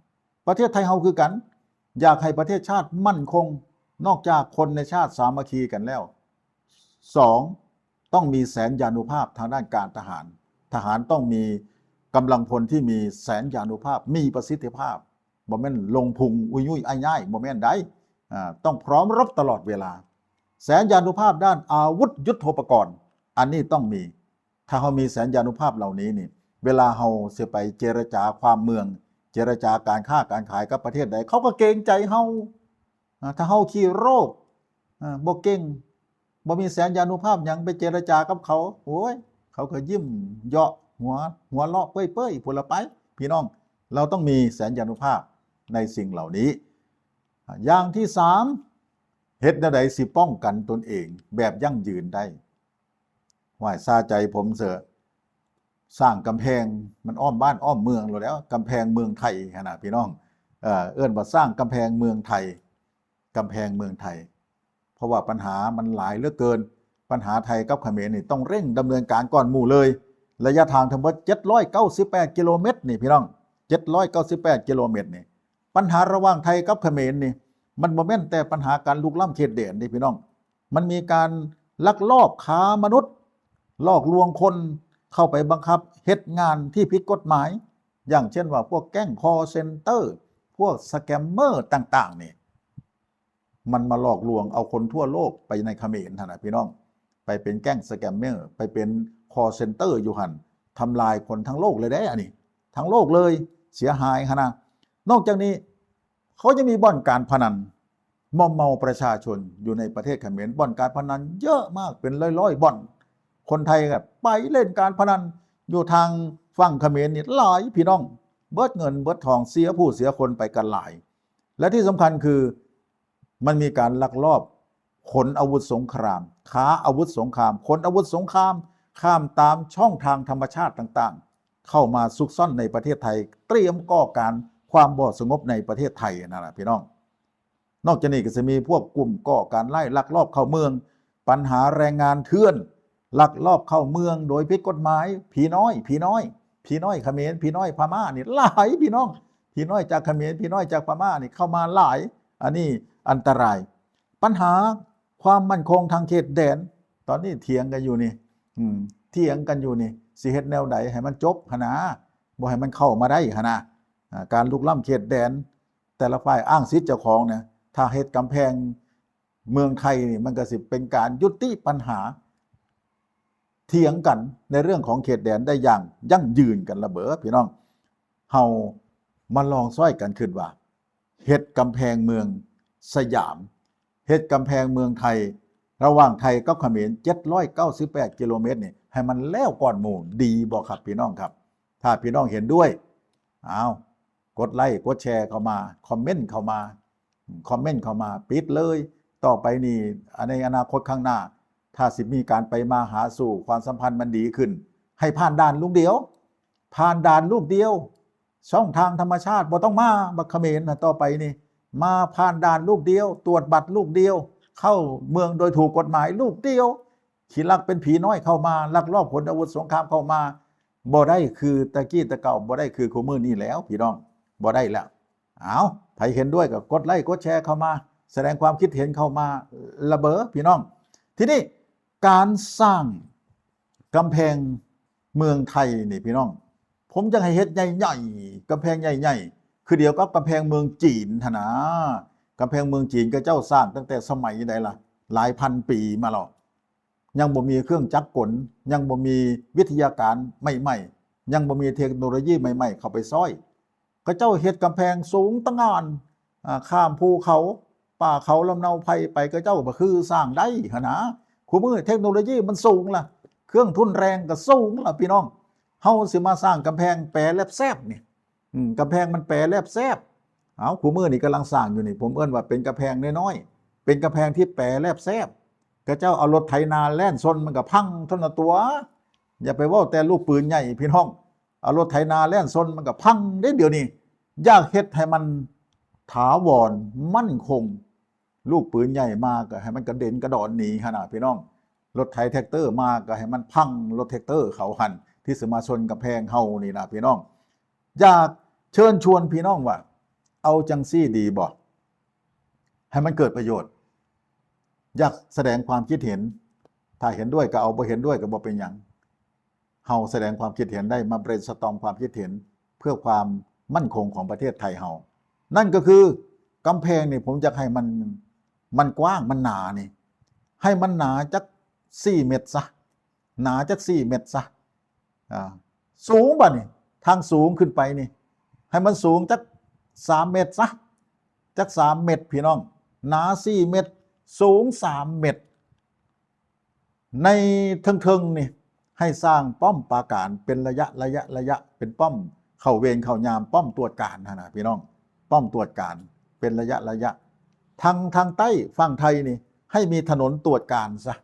ປະເທດໄທເຮົາຄືກັນ ຢາກໃຫ້ປະເທດຊາດໝັ້ນຄົງ ນອກຈາກຄົນໃນຊາດສາມັກຄີກັນແລ້ວ ສອງ ຕ້ອງມີແສນຢານຸພາບທາງດ້ານການທະຫານ. ທະຫານຕ້ອງມີກຳລັງພົນທີ່ມີແສນຢານຸພາບ ມີປະສິດທິພາບ. ບໍ່ແມ່ນລົງພຸງອຸຍຍຸຍອ້າຍຍ້າຍ ບໍ່ແມ່ນໃດ໋. ອາ ຕ້ອງພ້ອມລົບຕະຫຼອດເວລາ. ແສນຢານຸພາບດ້ານອາວຸດຍຸດໂທປະກອນ ອັນນີ້ຕ້ອງມີ. ຖ້າເຮົາມີແສນຢານຸພາບເຫຼົ່ານີ້ນີ້ ເວລາເຮົາຊິໄປເຈລະຈາຄວາມເມືອງ ເຈລະຈາການຄ້າການຂາຍກັບປະເທດໃດ ເຂົາກໍເກງໃຈເຮົາ. ອາ ຖ້າເຮົາຂີ້ໂລກ ອາ ບໍ່ເກັ່ງ ບໍ່ມີແສນຢານຸພາບຫຍັງ ໄປເຈລະຈາກັບເຂົາ ໂອ້ຍ ເຂົາກໍຍິ້ມເຍາະ ຫົວ ຫົວເລາະເປີ້ຍໆ ພຸ້ນລະໄປ. ພີ່ນ້ອງ ເຮົາຕ້ອງມີແສນຢານຸພາບໃນສິ່ງເຫຼົ່ານີ້. ອາ ຢ່າງທີສາມ ເຮັດແນວໃດຊິປ້ອງກັນຕົນເອງແບບຢັ້ງຢືນໄດ້? ຫ້ວຍ ສາໃຈຜົມເສີ ສ້າງກຳແພງ ມັນອ້ອມບ້ານອ້ອມເມືອງໂລດແລ້ວ ກຳແພງເມືອງໄທຫັ້ນນະພີ່ນ້ອງ. ເອີ ເອີ້ນວ່າສ້າງກຳແພງເມືອງໄທ ກຳແພງເມືອງໄທ ເພາະວ່າບັນຫາມັນຫຼາຍເຫຼືອເກີນ. ບັນຫາໄທກັບຂະເໝນນີ້ຕ້ອງເລັ່ງດຳເນີນການກ່ອນໝູ່ເລີຍ. ໄລຍະທາງທັງໝົດເຈັດຮ້ອຍເກົ້າສິບແປດກິໂລເມັດນີ້ພີ່ນ້ອງ ເຈັດຮ້ອຍເກົ້າສິບແປດກິໂລເມັດນີ້. ບັນຫາລະຫວ່າງໄທກັບຂະເໝນນີ້ ມັນບໍ່ແມ່ນແຕ່ບັນຫາການລຸກລ້ຳເຂດແດນເດ້ພີ່ນ້ອງ. ມັນມີການ ລັກລອບຄ້າມະນຸດ, ຫຼອກລວງຄົນເຂົ້າໄປບັງຄັບເຮັດງານທີ່ຜິດກົດໝາຍ, ຢ່າງເຊັ່ນວ່າພວກແກ້ງຄອລເຊັນເຕີ, ພວກສະແກມເມີຕ່າງໆນີ້ ມັນມາຫຼອກລວງເອົາຄົນທົ່ວໂລກໄປໃນຂະເໝນຫັ້ນນະພີ່ນ້ອງ, ໄປເປັນແກ້ງສະແກມເມີ, ໄປເປັນຄອລເຊັນເຕີຢູ່ຫັ້ນ, ທຳລາຍຄົນທັງໂລກເລີຍເດ້ ອັນນີ້ ທັງໂລກເລີຍ, ເສຍຫາຍຫັ້ນນະ. ນອກຈາກນີ້ ເຂົາຍັງມີບ່ອນການພະນັນ ມອມເມົາປະຊາຊົນຢູ່ໃນປະເທດຂະເໝນ, ບ່ອນການພະນັນເຍອະມາກ ເປັນຮ້ອຍໆບ່ອນ. ຄົນໄທກໍໄປຫຼິ້ນການພະນັນຢູ່ທາງຝັ່ງຂະເໝນນີ້ຫຼາຍພີ່ນ້ອງ, ເບິດເງິນເບິດທອງ, ເສຍຜູ້ເສຍຄົນໄປກັນຫຼາຍ. ແລະທີ່ສຳຄັນຄື ມັນມີການລັກລອບຂົນອາວຸດສົງຄາມ, ຄ້າອາວຸດສົງຄາມ, ຂົນອາວຸດສົງຄາມຂ້າມຕາມຊ່ອງທາງທຳມະຊາດຕ່າງໆ ເຂົ້າມາຊຸກຊ່ອນໃນປະເທດໄທ, ຕຽມກໍ່ການຄວາມບໍ່ສະຫງົບໃນປະເທດໄທນັ້ນລະພີ່ນ້ອງ. ນອກຈາກນີ້ກໍຈະມີພວກກຸ່ມກໍ່ການຮ້າຍລັກລອບເຂົ້າເມືອງ, ບັນຫາແຮງງານເຖື່ອນ ລັກລອບເຂົ້າເມືອງໂດຍຜິດກົດໝາຍ, ຜີນ້ອຍ, ຜີນ້ອຍ, ຜີນ້ອຍຂະເໝນ, ຜີນ້ອຍພະມ້ານີ້ຫຼາຍພີ່ນ້ອງ, ຜີນ້ອຍຈາກຂະເໝນ, ຜີນ້ອຍຈາກພະມ້ານີ້ເຂົ້າມາຫຼາຍ, ອັນນີ້ອັນຕະລາຍ. ບັນຫາຄວາມໝັ້ນຄົງທາງເຂດແດນ ຕອນນີ້ຖຽງກັນຢູ່ນີ້, ອືມ, ຖຽງກັນຢູ່ນີ້, ຊິເຮັດແນວໃດໃຫ້ມັນຈົບຫັ້ນນາ, ບໍ່ໃຫ້ມັນເຂົ້າມາໄດ້ຫັ້ນນາ. ອາ, ການລຸກລ້ຳເຂດແດນ ແຕ່ລະຝ່າຍອ້າງສິດເຈົ້າຂອງນະ, ຖ້າເຮັດກຳແພງເມືອງໄທນີ້ ມັນກໍຊິເປັນການຍຸຕິບັນຫາ ຖຽງກັນໃນເລື່ອງຂອງເຂດແດນໄດ້ຢ່າງຢັ້ງຢືນກັນລະເບີ. ພີ່ນ້ອງ, ເຮົາມາລອງຊ່ອຍກັນຄິດວ່າ ເຮັດກຳແພງເມືອງສະຫຍາມ, ເຮັດກຳແພງເມືອງໄທ ລະຫວ່າງໄທກັບຂະເໝນ ເຈັດຮ້ອຍເກົ້າສິບແປດກິໂລເມດນີ້ ໃຫ້ມັນແລ້ວກ່ອນໝູ່ ດີບໍ່ຄັບ ພີ່ນ້ອງຄັບ? ຖ້າພີ່ນ້ອງເຫັນດ້ວຍ, ອ້າວ, ກົດໄລກົດແຊເຂົ້າມາ, ຄອມເມັນເຂົ້າມາ, ຄອມເມັນເຂົ້າມາ, ປິດເລີຍ. ຕໍ່ໄປນີ້ ໃນອະນາຄົດຂ້າງໜ້າ ຖ້າຊິມີການໄປມາຫາສູ່, ຄວາມສຳພັນມັນດີຂຶ້ນ, ໃຫ້ຜ່ານດ່ານລູກດຽວ, ຜ່ານດ່ານລູກດຽວ, ຊ່ອງທາງທຳມະຊາດບໍ່ຕ້ອງມາ, ບັກຂະເໝນນະ, ຕໍ່ໄປນີ້ມາຜ່ານດ່ານລູກດຽວ, ຕວດບັດລູກດຽວ, ເຂົ້າເມືອງໂດຍຖືກກົດໝາຍລູກດຽວ. ຂີ້ລັກເປັນຜີນ້ອຍເຂົ້າມາ, ລັກລອບຂົນອາວຸດສົງຄາມເຂົ້າມາ, ບໍ່ໄດ້ຄືແຕ່ກີ້ແຕ່ເກົ່າ, ບໍ່ໄດ້ຄືຄູ່ມື້ນີ້ແລ້ວ ພີ່ນ້ອງ, ບໍ່ໄດ້ແລ້ວ. ເອົາ, ໃຜເຫັນດ້ວຍກໍກົດໄລກົດແຊເຂົ້າມາ, ສະແດງຄວາມຄິດເຫັນເຂົ້າມາລະເບີ ພີ່ນ້ອງ. ທີນີ້ ການສ້າງກຳແພງເມືອງໄທນີ້ ພີ່ນ້ອງ, ຜົມຢາກໃຫ້ເຮັດໃຫຍ່ໆ, ກຳແພງໃຫຍ່ໆ ຄືດຽວກັບກຳແພງເມືອງຈີນຫັ້ນນາ. ກຳແພງເມືອງຈີນ ເຂົາເຈົ້າສ້າງຕັ້ງແຕ່ສະໄໝໃດລະ? ຫຼາຍພັນປີມາແລ້ວ. ຍັງບໍ່ມີເຄື່ອງຈັກກົນ, ຍັງບໍ່ມີວິທະຍາການໃໝ່ໆ, ຍັງບໍ່ມີເທັກໂນໂລຢີໃໝ່ໆເຂົ້າໄປຊ່ອຍ. ເຂົາເຈົ້າເຮັດກຳແພງສູງຕະຫງ່ານ, ອາ, ຂ້າມພູເຂົາ, ປ່າເຂົາ, ລຳເນົາໄຜ່ໄປ, ເຂົາເຈົ້າກໍຄືສ້າງໄດ້ຫັ້ນນາ. ຄູ່ມື້ເທັກໂນໂລຢີມັນສູງລະ, ເຄື່ອງທຶນແຮງກໍສູງລະ ພີ່ນ້ອງ. ເຮົາຊິມາສ້າງກຳແພງແປແລັບແຊບນີ້, ອືມ, ກຳແພງມັນແປແລັບແຊບ. ເອົາ, ຄູ່ມື້ນີ້ກຳລັງສ້າງຢູ່ນີ້, ຜົມເອີ້ນວ່າເປັນກຳແພງນ້ອຍໆ, ເປັນກຳແພງທີ່ແປແລັບແຊບ. ເຂົາເຈົ້າເອົາລົດໄຖນາແລ່ນຊົນມັນກໍພັງເທົ່ານັ້ນຕົວະ. ຢ່າໄປເວົ້າແຕ່ລູກປືນໃຫຍ່ ພີ່ນ້ອງ, ເອົາລົດໄຖນາແລ່ນຊົນມັນກໍພັງເດ້ດຽວນີ້. ຢາກເຮັດໃຫ້ມັນຖາວອນໝັ້ນຄົງ, ລູກປືນໃຫຍ່ມາກໍໃຫ້ມັນກະເດັນກະດອນໜີຫັ້ນນະ ພີ່ນ້ອງ. ລົດໄຖແທັກເຕີມາກໍໃຫ້ມັນພັງລົດແທັກເຕີເຂົາຫັ້ນ ທີ່ຊິມາຊົນກຳແພງເຮົານີ້ນະ ພີ່ນ້ອງ. ຢາກເຊີນຊວນ ພີ່ນ້ອງ ວ່າເອົາຈັ່ງຊີ້ດີບໍ່? ໃຫ້ມັນເກີດປະໂຫຍດ. ຢາກສະແດງຄວາມຄິດເຫັນ, ຖ້າເຫັນດ້ວຍກໍເອົາ, ບໍ່ເຫັນດ້ວຍກໍບໍ່ເປັນຫຍັງ. ເຮົາສະແດງຄວາມຄິດເຫັນໄດ້, ມາ brainstorm ຄວາມຄິດເຫັນເພື່ອຄວາມໝັ້ນຄົງຂອງປະເທດໄທເຮົາ. ນັ້ນກໍຄືກຳແພງນີ້ ຜົມຢາກໃຫ້ມັນ, ມັນກວ້າງ, ມັນໜານີ້, ໃຫ້ມັນໜາຈັກສີ່ເມັດຊະ, ໜາຈັກສີ່ເມັດຊະ. ອາ, ສູງບາດນີ້, ທາງສູງຂຶ້ນໄປນີ້, ໃຫ້ມັນສູງຈັກສາມເມັດຊະ, ຈັກສາມເມັດ ພີ່ນ້ອງ, ໜາສີ່ເມັດ, ສູງສາມເມັດ. ໃນເທິງໆນີ້ ໃຫ້ສ້າງປ້ອມປາການເປັນໄລຍະ, ໄລຍະ, ໄລຍະ, ເປັນປ້ອມເຂົ້າເວນເຂົ້າຍາມ, ປ້ອມຕວດການຫັ້ນນະ ພີ່ນ້ອງ, ປ້ອມຕວດການເປັນໄລຍະ, ໄລຍະ. ທາງ, ທາງໃຕ້ຝັ່ງໄທນີ້ ໃຫ້ມີຖະໜົນຕວດການຊະ.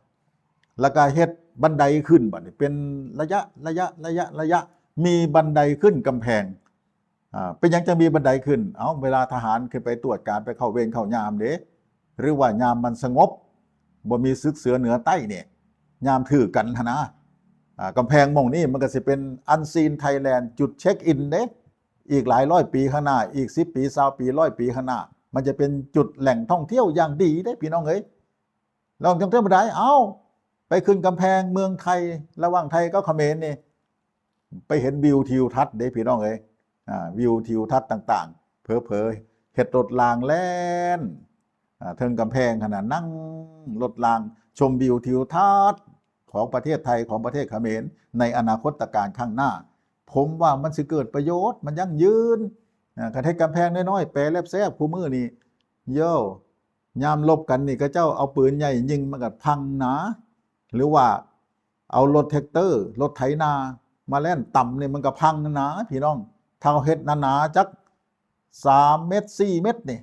ແລ້ວກໍເຮັດບັນໄດຂຶ້ນ, ບັດນີ້ເປັນໄລຍະ, ໄລຍະ, ໄລຍະ, ໄລຍະ, ມີບັນໄດຂຶ້ນກຳແພງ. ອາ, ເປັນຫຍັງຈັ່ງມີບັນໄດຂຶ້ນ? ເອົ້າ, ເວລາທະຫານຂຶ້ນໄປຕວດການ, ໄປເຂົ້າເວນເຂົ້າຍາມເດ້, ຫຼືວ່າຍາມມັນສະຫງົບ, ບໍ່ມີສຶກເສືອເໜືອໃຕ້ນີ້, ຍາມຖືກກັນຫັ້ນນະ. ອາ, ກຳແພງໝ່ອງນີ້ມັນກໍຊິເປັນ Unseen Thailand ຈຸດເຊັກອິນເດ້. ອີກຫຼາຍຮ້ອຍປີຂ້າງໜ້າ, ອີກສິບປີ, ຊາວປີ, ຮ້ອຍປີຂ້າງໜ້າ, ມັນຈະເປັນຈຸດແຫຼ່ງທ່ອງທ່ຽວຢ່າງດີເດ້ ພີ່ນ້ອງເອີຍ. ລອງຈຳເທື່ອບໍ່ໄດ້, ເອົ້າ, ไปຂຶ້ນກຳແພງເມືອງໄທ ລະຫວ່າງໄທກັບຂະເໝນນີ້ ໄປເຫັນວິວທິວທັດເດ້ພີ່ນ້ອງເອີຍ ອາ ວິວທິວທັດຕ່າງໆ ເຜີໆເຮັດລົດລາງແລ່ນ ອາ ເທິງກຳແພງຫັ້ນນະ ນັ່ງລົດລາງຊົມວິວທິວທັດຂອງປະເທດໄທ ຂອງປະເທດຂະເໝນ ໃນອະນາຄົດຕະການຂ້າງໜ້າ. ຜົມວ່າມັນຊິເກີດປະໂຫຍດ ມັນຢັ້ງຢືນ. ອາ ຄັນເຮັດກຳແພງນ້ອຍໆ ແປແລັບແຊບ ຄູ່ມື້ນີ້ ໂຢ ຍາມລົບກັນນີ້ ເຂົາເຈົ້າເອົາປືນໃຫຍ່ຍິງ ມັນກໍພັງໜາ ຫຼືວ່າ ເອົາລົດແທັກເຕີ ລົດໄຖນາມາແລ່ນຕຳນີ້ ມັນກໍພັງໜາພີ່ນ້ອງ. ຖ້າເຮົາເຮັດໜາໆຈັກສາມເມັດ ສີ່ເມັດນີ້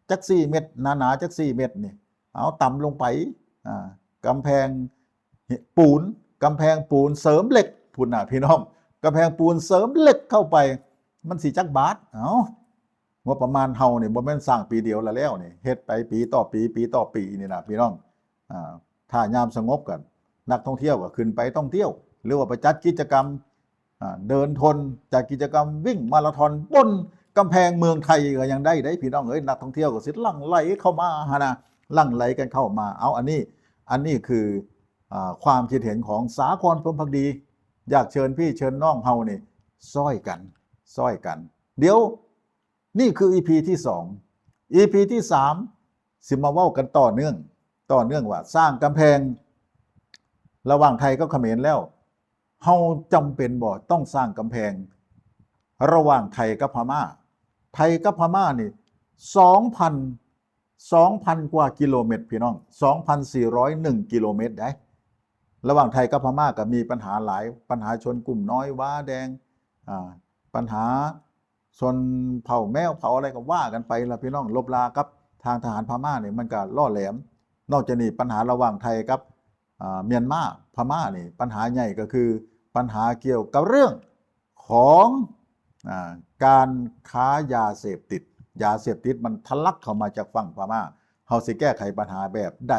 ຈັກສີ່ເມັດ ໜາໆຈັກສີ່ເມັດນີ້ ເອົາຕຳລົງໄປ ອາ ກຳແພງປູນ ກຳແພງປູນເສີມເຫຼັກພຸ້ນນະພີ່ນ້ອງ ກຳແພງປູນເສີມເຫຼັກເຂົ້າໄປ ມັນຊິຈັກບາດ? ເອົ້າ ງົບປະມານເຮົານີ້ບໍ່ແມ່ນສ້າງປີດຽວລະແລ້ວນີ້ ເຮັດໄປປີຕໍ່ປີ ປີຕໍ່ປີນີ້ນະພີ່ນ້ອງ. ອາ ຖ້າຍາມສະຫງົບກໍນັກທ່ອງທ່ຽວກໍຂຶ້ນໄປທ່ອງທ່ຽວ ຫຼືວ່າໄປຈັດກິດຈະກຳ ອາ ເດີນທົນ ຈັດກິດຈະກຳວິ່ງມາລາທອນບົນກຳແພງເມືອງໄທກໍຍັງໄດ້ເດ້ພີ່ນ້ອງເອີຍ. ນັກທ່ອງທ່ຽວກໍຊິຫຼັ່ງໄຫຼເຂົ້າມາຫັ້ນນະ ຫຼັ່ງໄຫຼກັນເຂົ້າມາ. ເອົາ ອັນນີ້ ອັນນີ້ຄື ອາ ຄວາມຄິດເຫັນຂອງສາຄອນ ພົມພັກດີ. ຢາກເຊີນພີ່ເຊີນນ້ອງເຮົານີ້ຊ່ອຍກັນ ຊ່ອຍກັນ. ດຽວ ນີ້ຄືອີພີທີສອງ. ອີພີທີສາມ ຊິມາເວົ້າກັນຕໍ່ເນື່ອງ ຕໍ່ເນື່ອງວ່າສ້າງກຳແພງລະຫວ່າງໄທກັບຂະເໝນແລ້ວ ເຮົາຈຳເປັນບໍ່ຕ້ອງສ້າງກຳແພງລະຫວ່າງໄທກັບພະມ້າ? ໄທກັບພະມ້ານີ້ ສອງພັນ ສອງພັນກວ່າກິໂລເມັດພີ່ນ້ອງ ສອງພັນສີ່ຮ້ອຍໜຶ່ງກິໂລເມັດໃດ໋. ລະຫວ່າງໄທກັບພະມ້າກໍມີບັນຫາຫຼາຍ ບັນຫາຊົນກຸ່ມນ້ອຍ ວາແດງ ອາ ບັນຫາຊົນເຜົ່າແມວເຜົ່າອະໄລກໍວ່າກັນໄປລະພີ່ນ້ອງ. ລົບລາກັບທາງທະຫານພະມ້ານີ້ມັນກໍຫຼໍ່ແຫຼມ. ນອກຈາກນີ້ ບັນຫາລະຫວ່າງໄທກັບ ອາ ມຽນມາ ພະມ້ານີ້ ບັນຫາໃຫຍ່ກໍຄືບັນຫາກ່ຽວກັບເລື່ອງຂອງ ອາ ການຄ້າຢາເສບຕິດ. ຢາເສບຕິດມັນທະລັກເຂົ້າມາຈາກຝັ່ງພະມ້າ. ເຮົາຊິແກ້ໄຂບັນຫາແບບໃດ?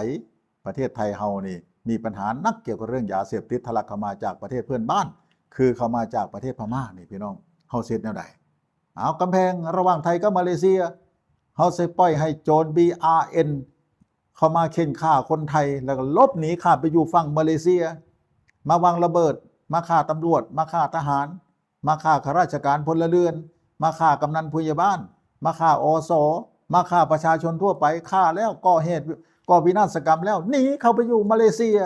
ປະເທດໄທເຮົານີ້ມີບັນຫາໜັກກ່ຽວກັບເລື່ອງຢາເສບຕິດ ທະລັກເຂົ້າມາຈາກປະເທດເພື່ອນບ້ານ ຄືເຂົ້າມາຈາກປະເທດພະມ້ານີ້ພີ່ນ້ອງ. ເຮົາຊິເຮັດແນວໃດ? ເອົາ ກຳແພງລະຫວ່າງໄທກັບມາເລເຊຍ ເຮົາຊິປ່ອຍໃຫ້ໂຈນ ບີອາເອັນ ເຂົ້າມາເຂັ່ນຂ້າຄົນໄທ ແລ້ວກໍຫຼົບໜີຂ້າມໄປຢູ່ຝັ່ງມາເລເຊຍ ມາວາງລະເບີດ ມາຂ້າຕຳຫຼວດ ມາຂ້າທະຫານ ມາຂ້າຂ້າລາຊະການພົນລະເຮືອນ ມາຂ້າກຳນັນຜູ້ໃຫຍ່ບ້ານ ມາຂ້າ ອສ ມາຂ້າປະຊາຊົນທົ່ວໄປ ຂ້າແລ້ວ ກໍ່ເຫດກໍ່ວິນາສະກຳແລ້ວ ໜີເຂົ້າໄປຢູ່ມາເລເຊຍ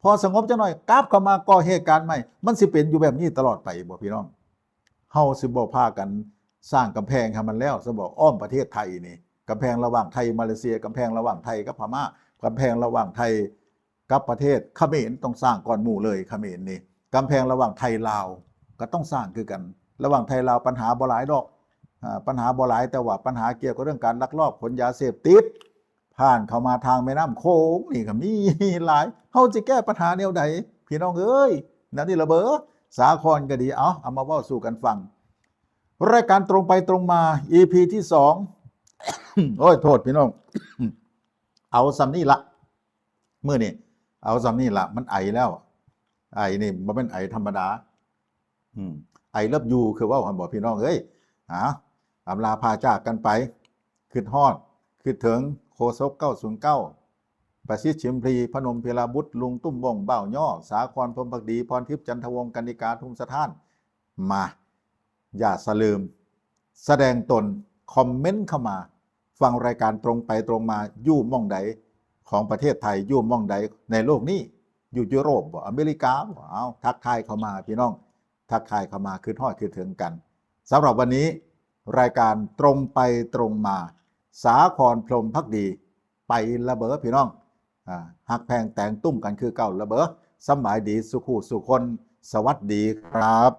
ພໍສະຫງົບຈັກໜ້ອຍ ກັບເຂົ້າມາກໍ່ເຫດການໃໝ່. ມັນຊິເປັນຢູ່ແບບນີ້ຕະຫຼອດໄປບໍ່ພີ່ນ້ອງ? ເຮົາຊິບໍ່ພາກັນສ້າງກຳແພງໃຫ້ມັນແລ້ວຊະບໍ? ອ້ອມປະເທດໄທນີ້ ກຳແພງລະຫວ່າງໄທມາເລເຊຍ ກຳແພງລະຫວ່າງໄທກັບພະມ້າ ກຳແພງລະຫວ່າງໄທກັບປະເທດຂະເໝນ ຕ້ອງສ້າງກ່ອນໝູ່ເລີຍ. ຂະເໝນນີ້ ກຳແພງລະຫວ່າງໄທລາວກໍຕ້ອງສ້າງຄືກັນ. ລະຫວ່າງໄທລາວ ປັນຫາບໍ່ຫຼາຍດອກ ອາ ປັນຫາບໍ່ຫຼາຍ ແຕ່ວ່າປັນຫາກ່ຽວກັບເລື່ອງການລັກລອບຂົນຢາເສບຕິດ ຜ່ານເຂົ້າມາທາງແມ່ນ້ຳໂຂງນີ້ກໍມີຫຼາຍ. ເຮົາຊິແກ້ປັນຫາແນວໃດພີ່ນ້ອງເອີຍ? ແນວນີ້ລະເບີ ສາຄອນກໍດີ ເອົາ ເອົາມາເວົ້າສູ່ກັນຟັງ. ລາຍການຕົງໄປຕົງມາ ອີພີທີສອງ ໂອ້ຍ ໂທດພີ່ນ້ອງ ເອົາສ່ຳນີ້ລະ ມື້ນີ້ເອົາສ່ຳນີ້ລະ ມັນໄອແລ້ວ. ໄອນີ້ບໍ່ແມ່ນໄອທຳມະດາ ອືມ I love you ຄືເວົ້າຫັ້ນບໍ່ພີ່ນ້ອງເອີຍ? ອາ ອຳລາພາຈາກກັນໄປ ຄິດຮອດ ຄິດເຖິງ ໂຄສົກເກົ້າສູນເກົ້າ ປະສິດ ຊິມພລີ ພະນົມ ພິລະບຸດ ລຸງຕຸ້ມ ວົງ ບ່າວຍໍ້ ສາຄອນ ພົມພັກດີ ພອນທິບ ຈັນທະວົງ ກັນນິກາ ທຸງສະຖານ. ມາ ຢ່າສະລືມ ສະແດງຕົນ ຄອມເມັນເຂົ້າມາ. ຟັງລາຍການຕົງໄປຕົງມາ ຢູ່ໝ່ອງໃດຂອງປະເທດໄທ? ຢູ່ໝ່ອງໃດໃນໂລກນີ້? ຢູ່ຢູໂຣບບໍ? ອາເມລິກາບໍ? ເອົາ ທັກທາຍເຂົ້າມາພີ່ນ້ອງ ທັກທາຍເຂົ້າມາ ຄິດຮອດຄິດເຖິງກັນ. ສຳລັບວັນນີ້ ລາຍການຕົງໄປຕົງມາ ສາຄອນ ພົມພັກດີ ໄປລະເບີພີ່ນ້ອງ. ອາ ຮັກແພງແຕງຕຸ້ມກັນຄືເກົ່າລະເບີ. ສຳບາຍດີສູ່ຄູ່ສູ່ຄົນ. ສະຫວັດດີຄັບ.